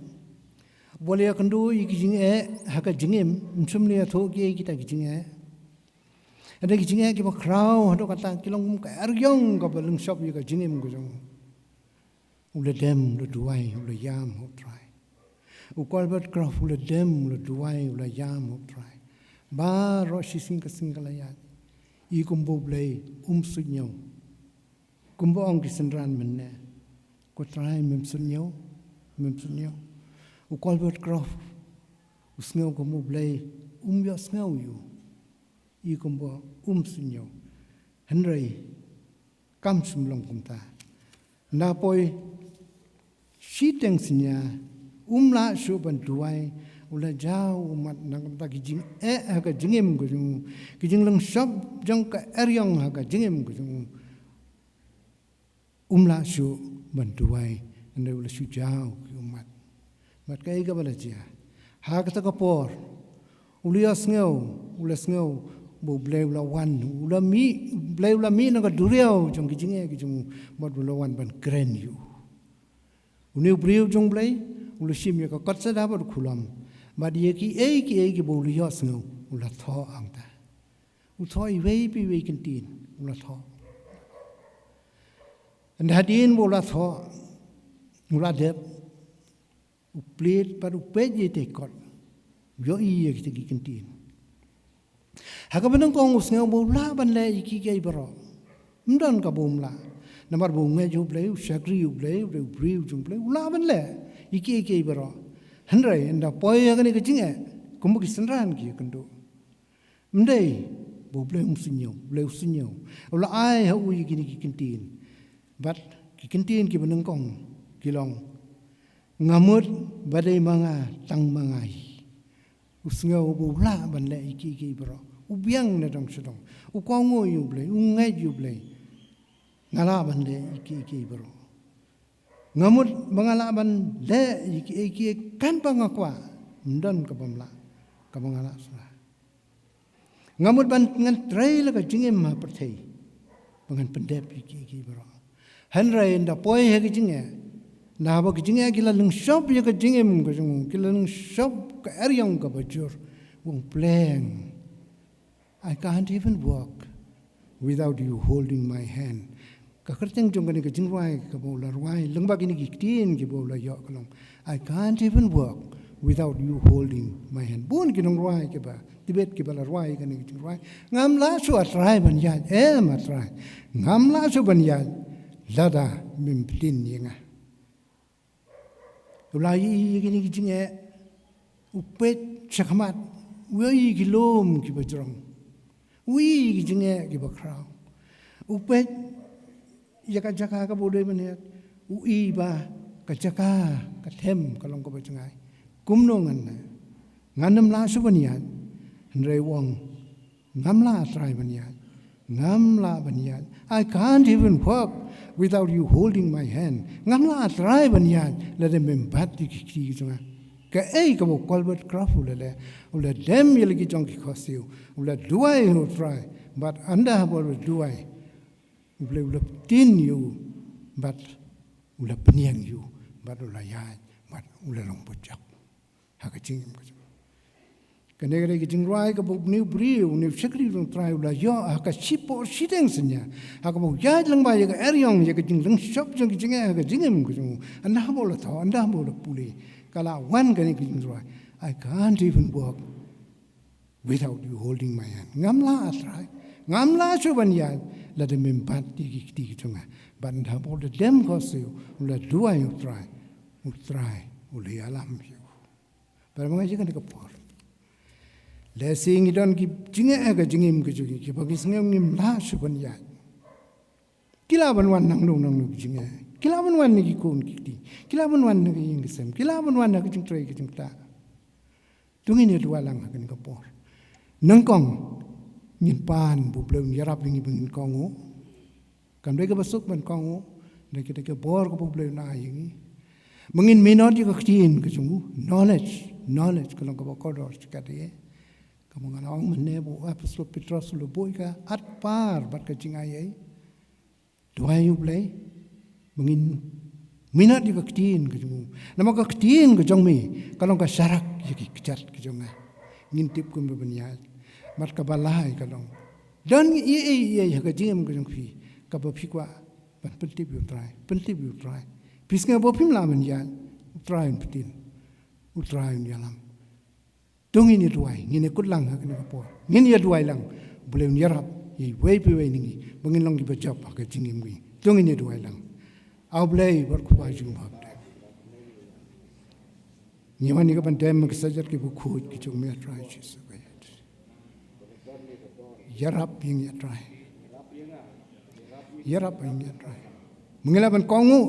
Ba la ïakynduh ïa ki jingeh ha ka jingim, ym shym la ïathuh ki ïa kita ki jingeh. Hynrei ki jingeh kiba khraw haduh katta ki long kum ka eriong kaba lyngshop ïa ka jingim ka jong u. U la dem, u la duwai, u la ïam ha u Trai. U Colbert Croft u la dem, u la duwai, u la ïam ha u Trai. Baroh shi sngi ka sngi ka la ïaid. Ïa kumba U Blei um suidñiew. Kumba ong ki synran mynne, ko Trai, mem suidñiew, mem suidñiew. U Colbert Croft u sngew kum U Blei um ïohsngew ïa u, ïa kumba um suidñiew. Hynrei kam shym long kumta. Na poi shiteng synñia, um lah shuh ban duwai, u la jaw ummat na ka bynta ki jingeh ha ka jingim ka jong u, ki jinglyngshop jong ka eriong ha ka jingim ka jong u. Um lah shuh ban duwai, hynrei u la shu jaw ki ummat. Bad kaei kaba la jia? Ha kata ka por u la ïohsngew, u la sngew ba U Blei u la wan, u la mih, U Blei u la mih na ka duriaw jong ki jingeh ki jong u, bad u la wan ban kren ïa u. Une u briew jong U Blei u la shim ïa ka kot sada bad u khulom. Bad ïa kiei kiei kiba u la ïohsngew u la thoh hangta. U thoh iwei pa iwei ki ktien, u la thoh. Ynda hadien ba u la thoh, u la dep, u plied bad u peit ïa itei i kot, u ïohi ïa kitei ki ktien. Ha kaba nyngkong u sngew ba u lah ban leh ïa kiei kiei baroh. Ym don kaba um lah. Namar ba u ngeit ïa U Blei, u shakri ïa U Blei, U Blei u briew jong U Blei, u lah ban leh ïa kiei kiei baroh. Hynrei ynda poi ha kane ka jingeh, kumba ki synran ki ïakynduh, ym dei ba U Blei um suidñiew, U Blei u suidñiew. U la ai ha u ïa kine ki ktien. Bad ki ktien kiba nyngkong ki long, nga mut ba dei ma nga, tang ma nga hi. U sngew ba u lah ban leh ïa kiei kiei baroh. U biang na dong sha dong. U kohnguh ïa U Blei, u ngeit ïa U Blei. Nga lah ban leh ïa kiei kiei baroh. Nga mut ba nga lah ban leh ïa kiei kiei kan ba nga kwah. Ym don kaba ym lah, kaba nga lah shuwa. Nga mut ban, ngan trei la ka jingim ha pyrthei ba ngan pyndep ïa kiei kiei baroh. Hynrei ynda poi ha ka jingeh, naba ka jingeh ki la lyngshop ïa ka jingim ka jong u, ki la lyngshop ka eriong kaba jur, u ong, Blei, I can't even walk without you holding my hand. Ka kyrteng jong kane ka jingrwai kaba u la rwai lyngba kine ki ktien kiba u la ïoh ka long, I can't even walk without you holding my hand. Bun ki nongrwai kiba tbit kiba la rwai kane ka jingrwai. Ngam lah shuh, A Trai, ban ïaid, em A Trai, ngam lah shuh ban ïaid lada mem btin ïa nga. U la ïohi ïa kine ki jingeh, u peit shakhmat, u ïohi ki lum kiba jrong, u ïohi ki jingeh kiba khraw, u peit ïa ka jaka kaba u dei ban ïaid, u ïohi ba ka jaka ka them ka long kaba jngai. Kumno ngan leh? Ngan ym lah shuh ban ïaid. Hynrei u ong, ngam lah, A Trai, ban ïaid. Ngam lah ban ïaid. I can't even walk without you holding my hand. Ngam lah, A Trai, ban ïaid lada mem bat ïa ki kti ki jong nga. Kaei kaba u Colbert Croft u la leh? U la dem ïa la ki jong ki khohsiew, u la duwai ha u Trai. Bad ynda haba u la duwai, U Blei u la btin ïa u, bad u la bniang ïa u, bad u la ïaid, bad u la long bajak ha ka jingim ka jong u. Kane ka dei ka jingrwai kaba une u briew, une u shakri jong u Trai u la ïoh ha ka shipor shiteng synñia, ha kaba u ïaid lyngba ïa ka eriong, ïa ka jinglyngshop jong ka jingeh ha ka jingim ka jong u. Ynda haba u la thoh, ynda haba u la pule, ka la wan kane ka jingrwai, I can't even walk without you holding my hand. Ngam lah, A Trai. Ngam lah shuh ban ïaid lada mem bat ïa ki kti ki jong nga. Bad ynda haba u la dem khohsiew, u la duwai ha u Trai, u Trai u la ïalam ïa u. Para bangeit, ha kane ka por, lehse ngi don ki jingeh ha ka jingim ka jong ngi kiba ngi sngew ngim lah shuh ban ïaid. Ki lah ban wan nangno nangno ki jingeh. Ki lah ban wan na ki khun ki kti. Ki lah ban wan na ka ïing ka sem. Ki lah ban wan na ka jingtrei ka jingktah. To ngin ïa duwai lang ha kane ka por. Nyngkong, ngin pan ba U Blei un ïarap ïa ngi ba ngin kohnguh. Kam dei kaba suk ban kohnguh, dei ka, dei ka bor kaba U Blei un ai ïa ngi ba ngin minot ïa ka ktien ka jong u. Knowledge, knowledge ka long kaba kordor shikatdei. Kaba nga la ong mynne ba u Apostol Petros u la buh ïa ka, at par bad ka jingai ei. Duwai ïa U Blei ba ngin Minot ïa ka ktien ka jong u. Namar ka ktien ka jong me ka long ka sharak ïa ki kjat ka jong nga. Ngin tip kumba ban ïaid. Bad kaba lai ka long, don ei ei ei ha ka jingim ka jong phi kaba phi kwah ban pyntip ïa U Trai, pyntip ïa U Trai. Phi sngew ba phim lah ban ïaid, U Trai un pyntip, U Trai un ïalam. To ngin ïa duwai, ngin ïa kut lang ha kane ka por. Ngin ïa duwai lang. Blei un ïarap ïa iwei pa iwei na ngi ba ngin long kiba jop ha ka jingim ngi. To ngin ïa duwai lang. A Blei bad Kpa jong u ba ha bneng, ngi wan ïa ka ban dem ka kjat kiba khuid ka jong me, A Trai Jisu Khrist. Ïarap ïa ngi, A Trai. Ïarap ïa ngi, A Trai. Ma ngi lah ban kohnguh,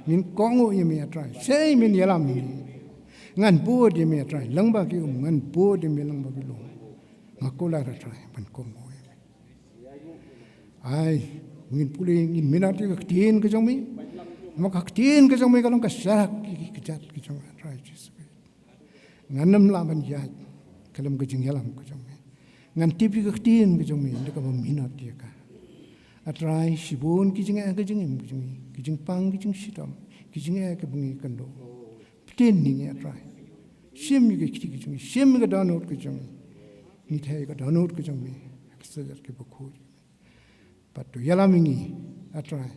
ngin kohnguh ïa me, A Trai. Sei men ïalam ïa ngi. Ngan bud ïa me, A Trai. Lyngba ki um ngan bud ïa me, lyngba ki lum. Nga kular, A Trai, ban kohnguh ïa me. Ai, ngin pule, ngin minot ïa ka ktien ka jong me. Ma ka ktien ka jong me ka long ka sharak ïa ki kjat ka jong me, A Trai Jisu. Ngan ym lah ban ïaid khlem ka jingïalam ka jong me. Ngan tip ïa ka ktien ka jong me da kaba minot ïa ka. A Trai, shibun ki jingeh ka jingim ka jong ngi, ki jingpang, ki jingshitom, ki jingeh kaba ngi kynduh. Pynthikna ïa ngi, A Trai. Shim ïa ka kti ka jong ngi, shim ïa ka dohnud ka jong ngi. Ngi theh ïa ka dohnud ka jong me ha ka kjat kiba khuid. Bad to ïalam ïa ngi, A Trai,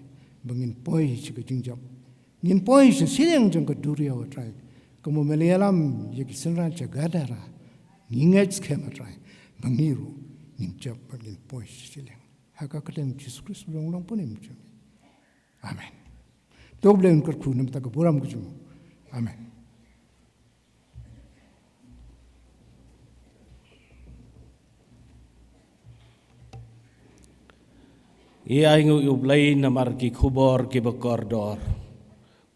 ba ngin poi sha ka jingjop. Ngin poi sha shiliang jong ka duriaw, A Trai. Kumba me la ïalam ïa ki synran sha Gadara. Ngi ngeit skhem, A Trai, ba ngi ruh ngin jop bad ngin poi sha shiliang. Ha ka kyrteng Jisu Khrist, U Nongpynim jong ngi. Amen. To U Blei un kyrkhu na ka bynta ka burom ka jong u. Amen. Ïa ainguh ïa U Blei namar ki khubor kiba kordor.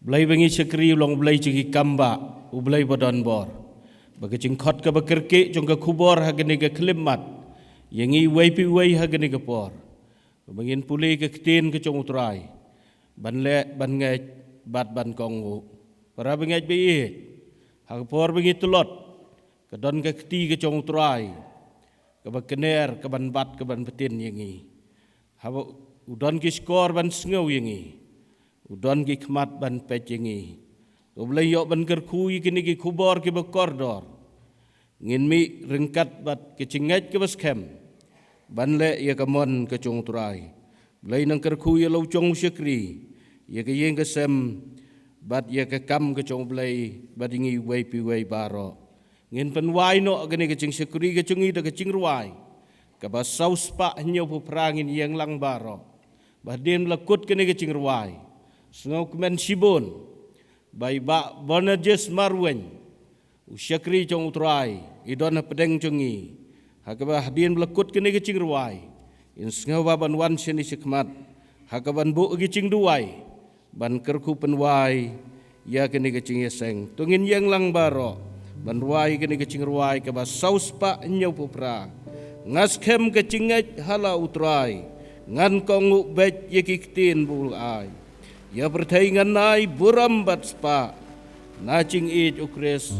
Blei ba ngi shakri u long Blei jong ki kam ba, U Blei ba don bor. Ba ka jingkhot kaba kyrkieh jong ka khubor ha kane ka khyllipmat ïa ngi iwei pa iwei ha kane ka por. Ba ngin pule ka ktien ka jong U Trai, ban leh, ban ngeit, bad ban kohnguh. Para bangeit ba ïeit, ha ka por ba ngi tlot, ka don ka kti ka jong U Trai kaba kner, kaban bat, kaban btin ïa ngi. Haba u don ki shkor ban sngew ïa ngi, u don ki khmat ban peit ïa ngi. To Blei ïoh ban kyrkhu ïa kine ki khubor kiba kordor. Ngin mih ryngkat bad ka jingngeit kaba skhem ban leh ïa ka mon ka jong U Trai. Blei nang kyrkhu ïa la u jong u shakri, ïa ka ïing ka sem, bad ïa ka kam ka jong U Blei, bad ïa ngi iwei pa iwei baroh. Ngin pynwai noh kane ka jingshakri ka jong ngi da ka jingrwai kaba saw spah hynñiew phew phra. Ngin ïeng lang baroh. Ba hadien ba la kut kane ka jingrwai, sngewkmen shibun ba i Bah Bernardus Marwein, u shakri jong U Trai, i don hapdeng jong ngi. Ha kaba hadien ba la kut kane ka jingrwai, in sngewbha ban wan shane shakhmat ha kaban buh ki jingduwai ban kyrkhu pynwai ïa kane ka jingïaseng. To ngin ïeng lang baroh ban rwai kane ka jingrwai kaba saw spah hynñiew phew phra. Nga skhem ka jingngeit ha la U Trai, ngan kohnguh beit ïa ki ktien ba u la ai. Ïa pyrthei ngan ai burom bad spah, na jingïeit U Khrist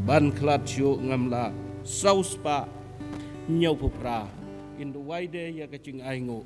ban khlad shuh ngam lah. Saw spah hynñiew phew phra. Ngin duwai de ïa ka jingainguh.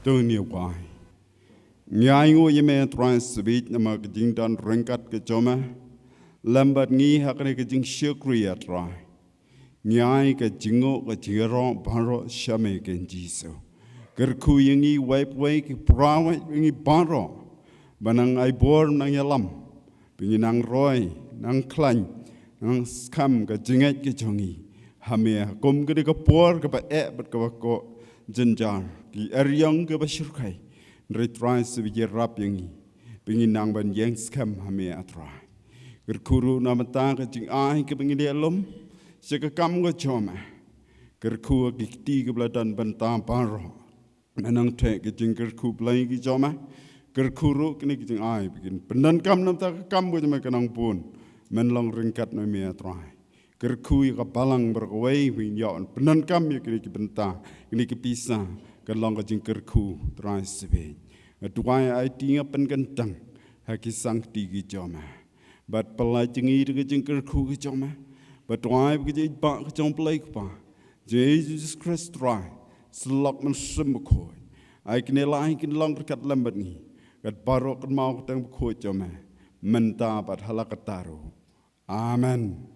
To ngin ïa wai. Ngi ainguh ïa me Trai Sabit namar ka jingdon ryngkat ka jong me lem bad ngi ha kane ka jingshakri, A Trai. Ngi ai ka jingnguh ka jingïaroh baroh sha me Kynrad Jisu. Kyrkhu ïa ngi wei pa wei, ki para wei ngi baroh, ba nang ai bor, nang ïalam, ba ngin nang roi, nang khlaiñ, nang skhem ka jingngeit ka jong ngi ha me ha kum kane ka por kaba eh bad kaba koh jynjar, ki eriong kiba shyrkhei. Hynrei Trai Sabit ïarap ïa ngi ba ngin nang ban ïeng skhem ha me, A Trai. Kyrkhu ruh na bynta ka jingai kaba ngi dei lum sha ka kam ka jong me. Kyrkhu ïa ki kti kiba la don bynta baroh, me nang theh ka jingkyrkhu Blei ki jong me. Kyrkhu ruh kine ki jingai ba kin pyndonkam na bynta ka kam ka jong me ka nang bun. Men long ryngkat ma me, A Trai. Kyrkhu ïa ka balang baroh kawei, ba ngin ïoh pyndonkam ïa kine ki bynta, kine ki pisa, kan long ka jingkyrkhu, Trai Sabit. Nga duwai, aiti, nga pynkyntang ha ki sangkti ki jong me. Bad pyllait ïa ngi da ka jingkyrkhu ka jong me. Bad duwai ba ka jingïaibah ka jong U Blei Kpa, jong U Jisu Khrist Trai, Syllok Mynsiem Bakhuid, ai kine lai kin long ryngkat lem bad ngi, kat baroh kynmaw ka kyrteng bakhuid jong me, mynta bad hala katta ruh. Amen.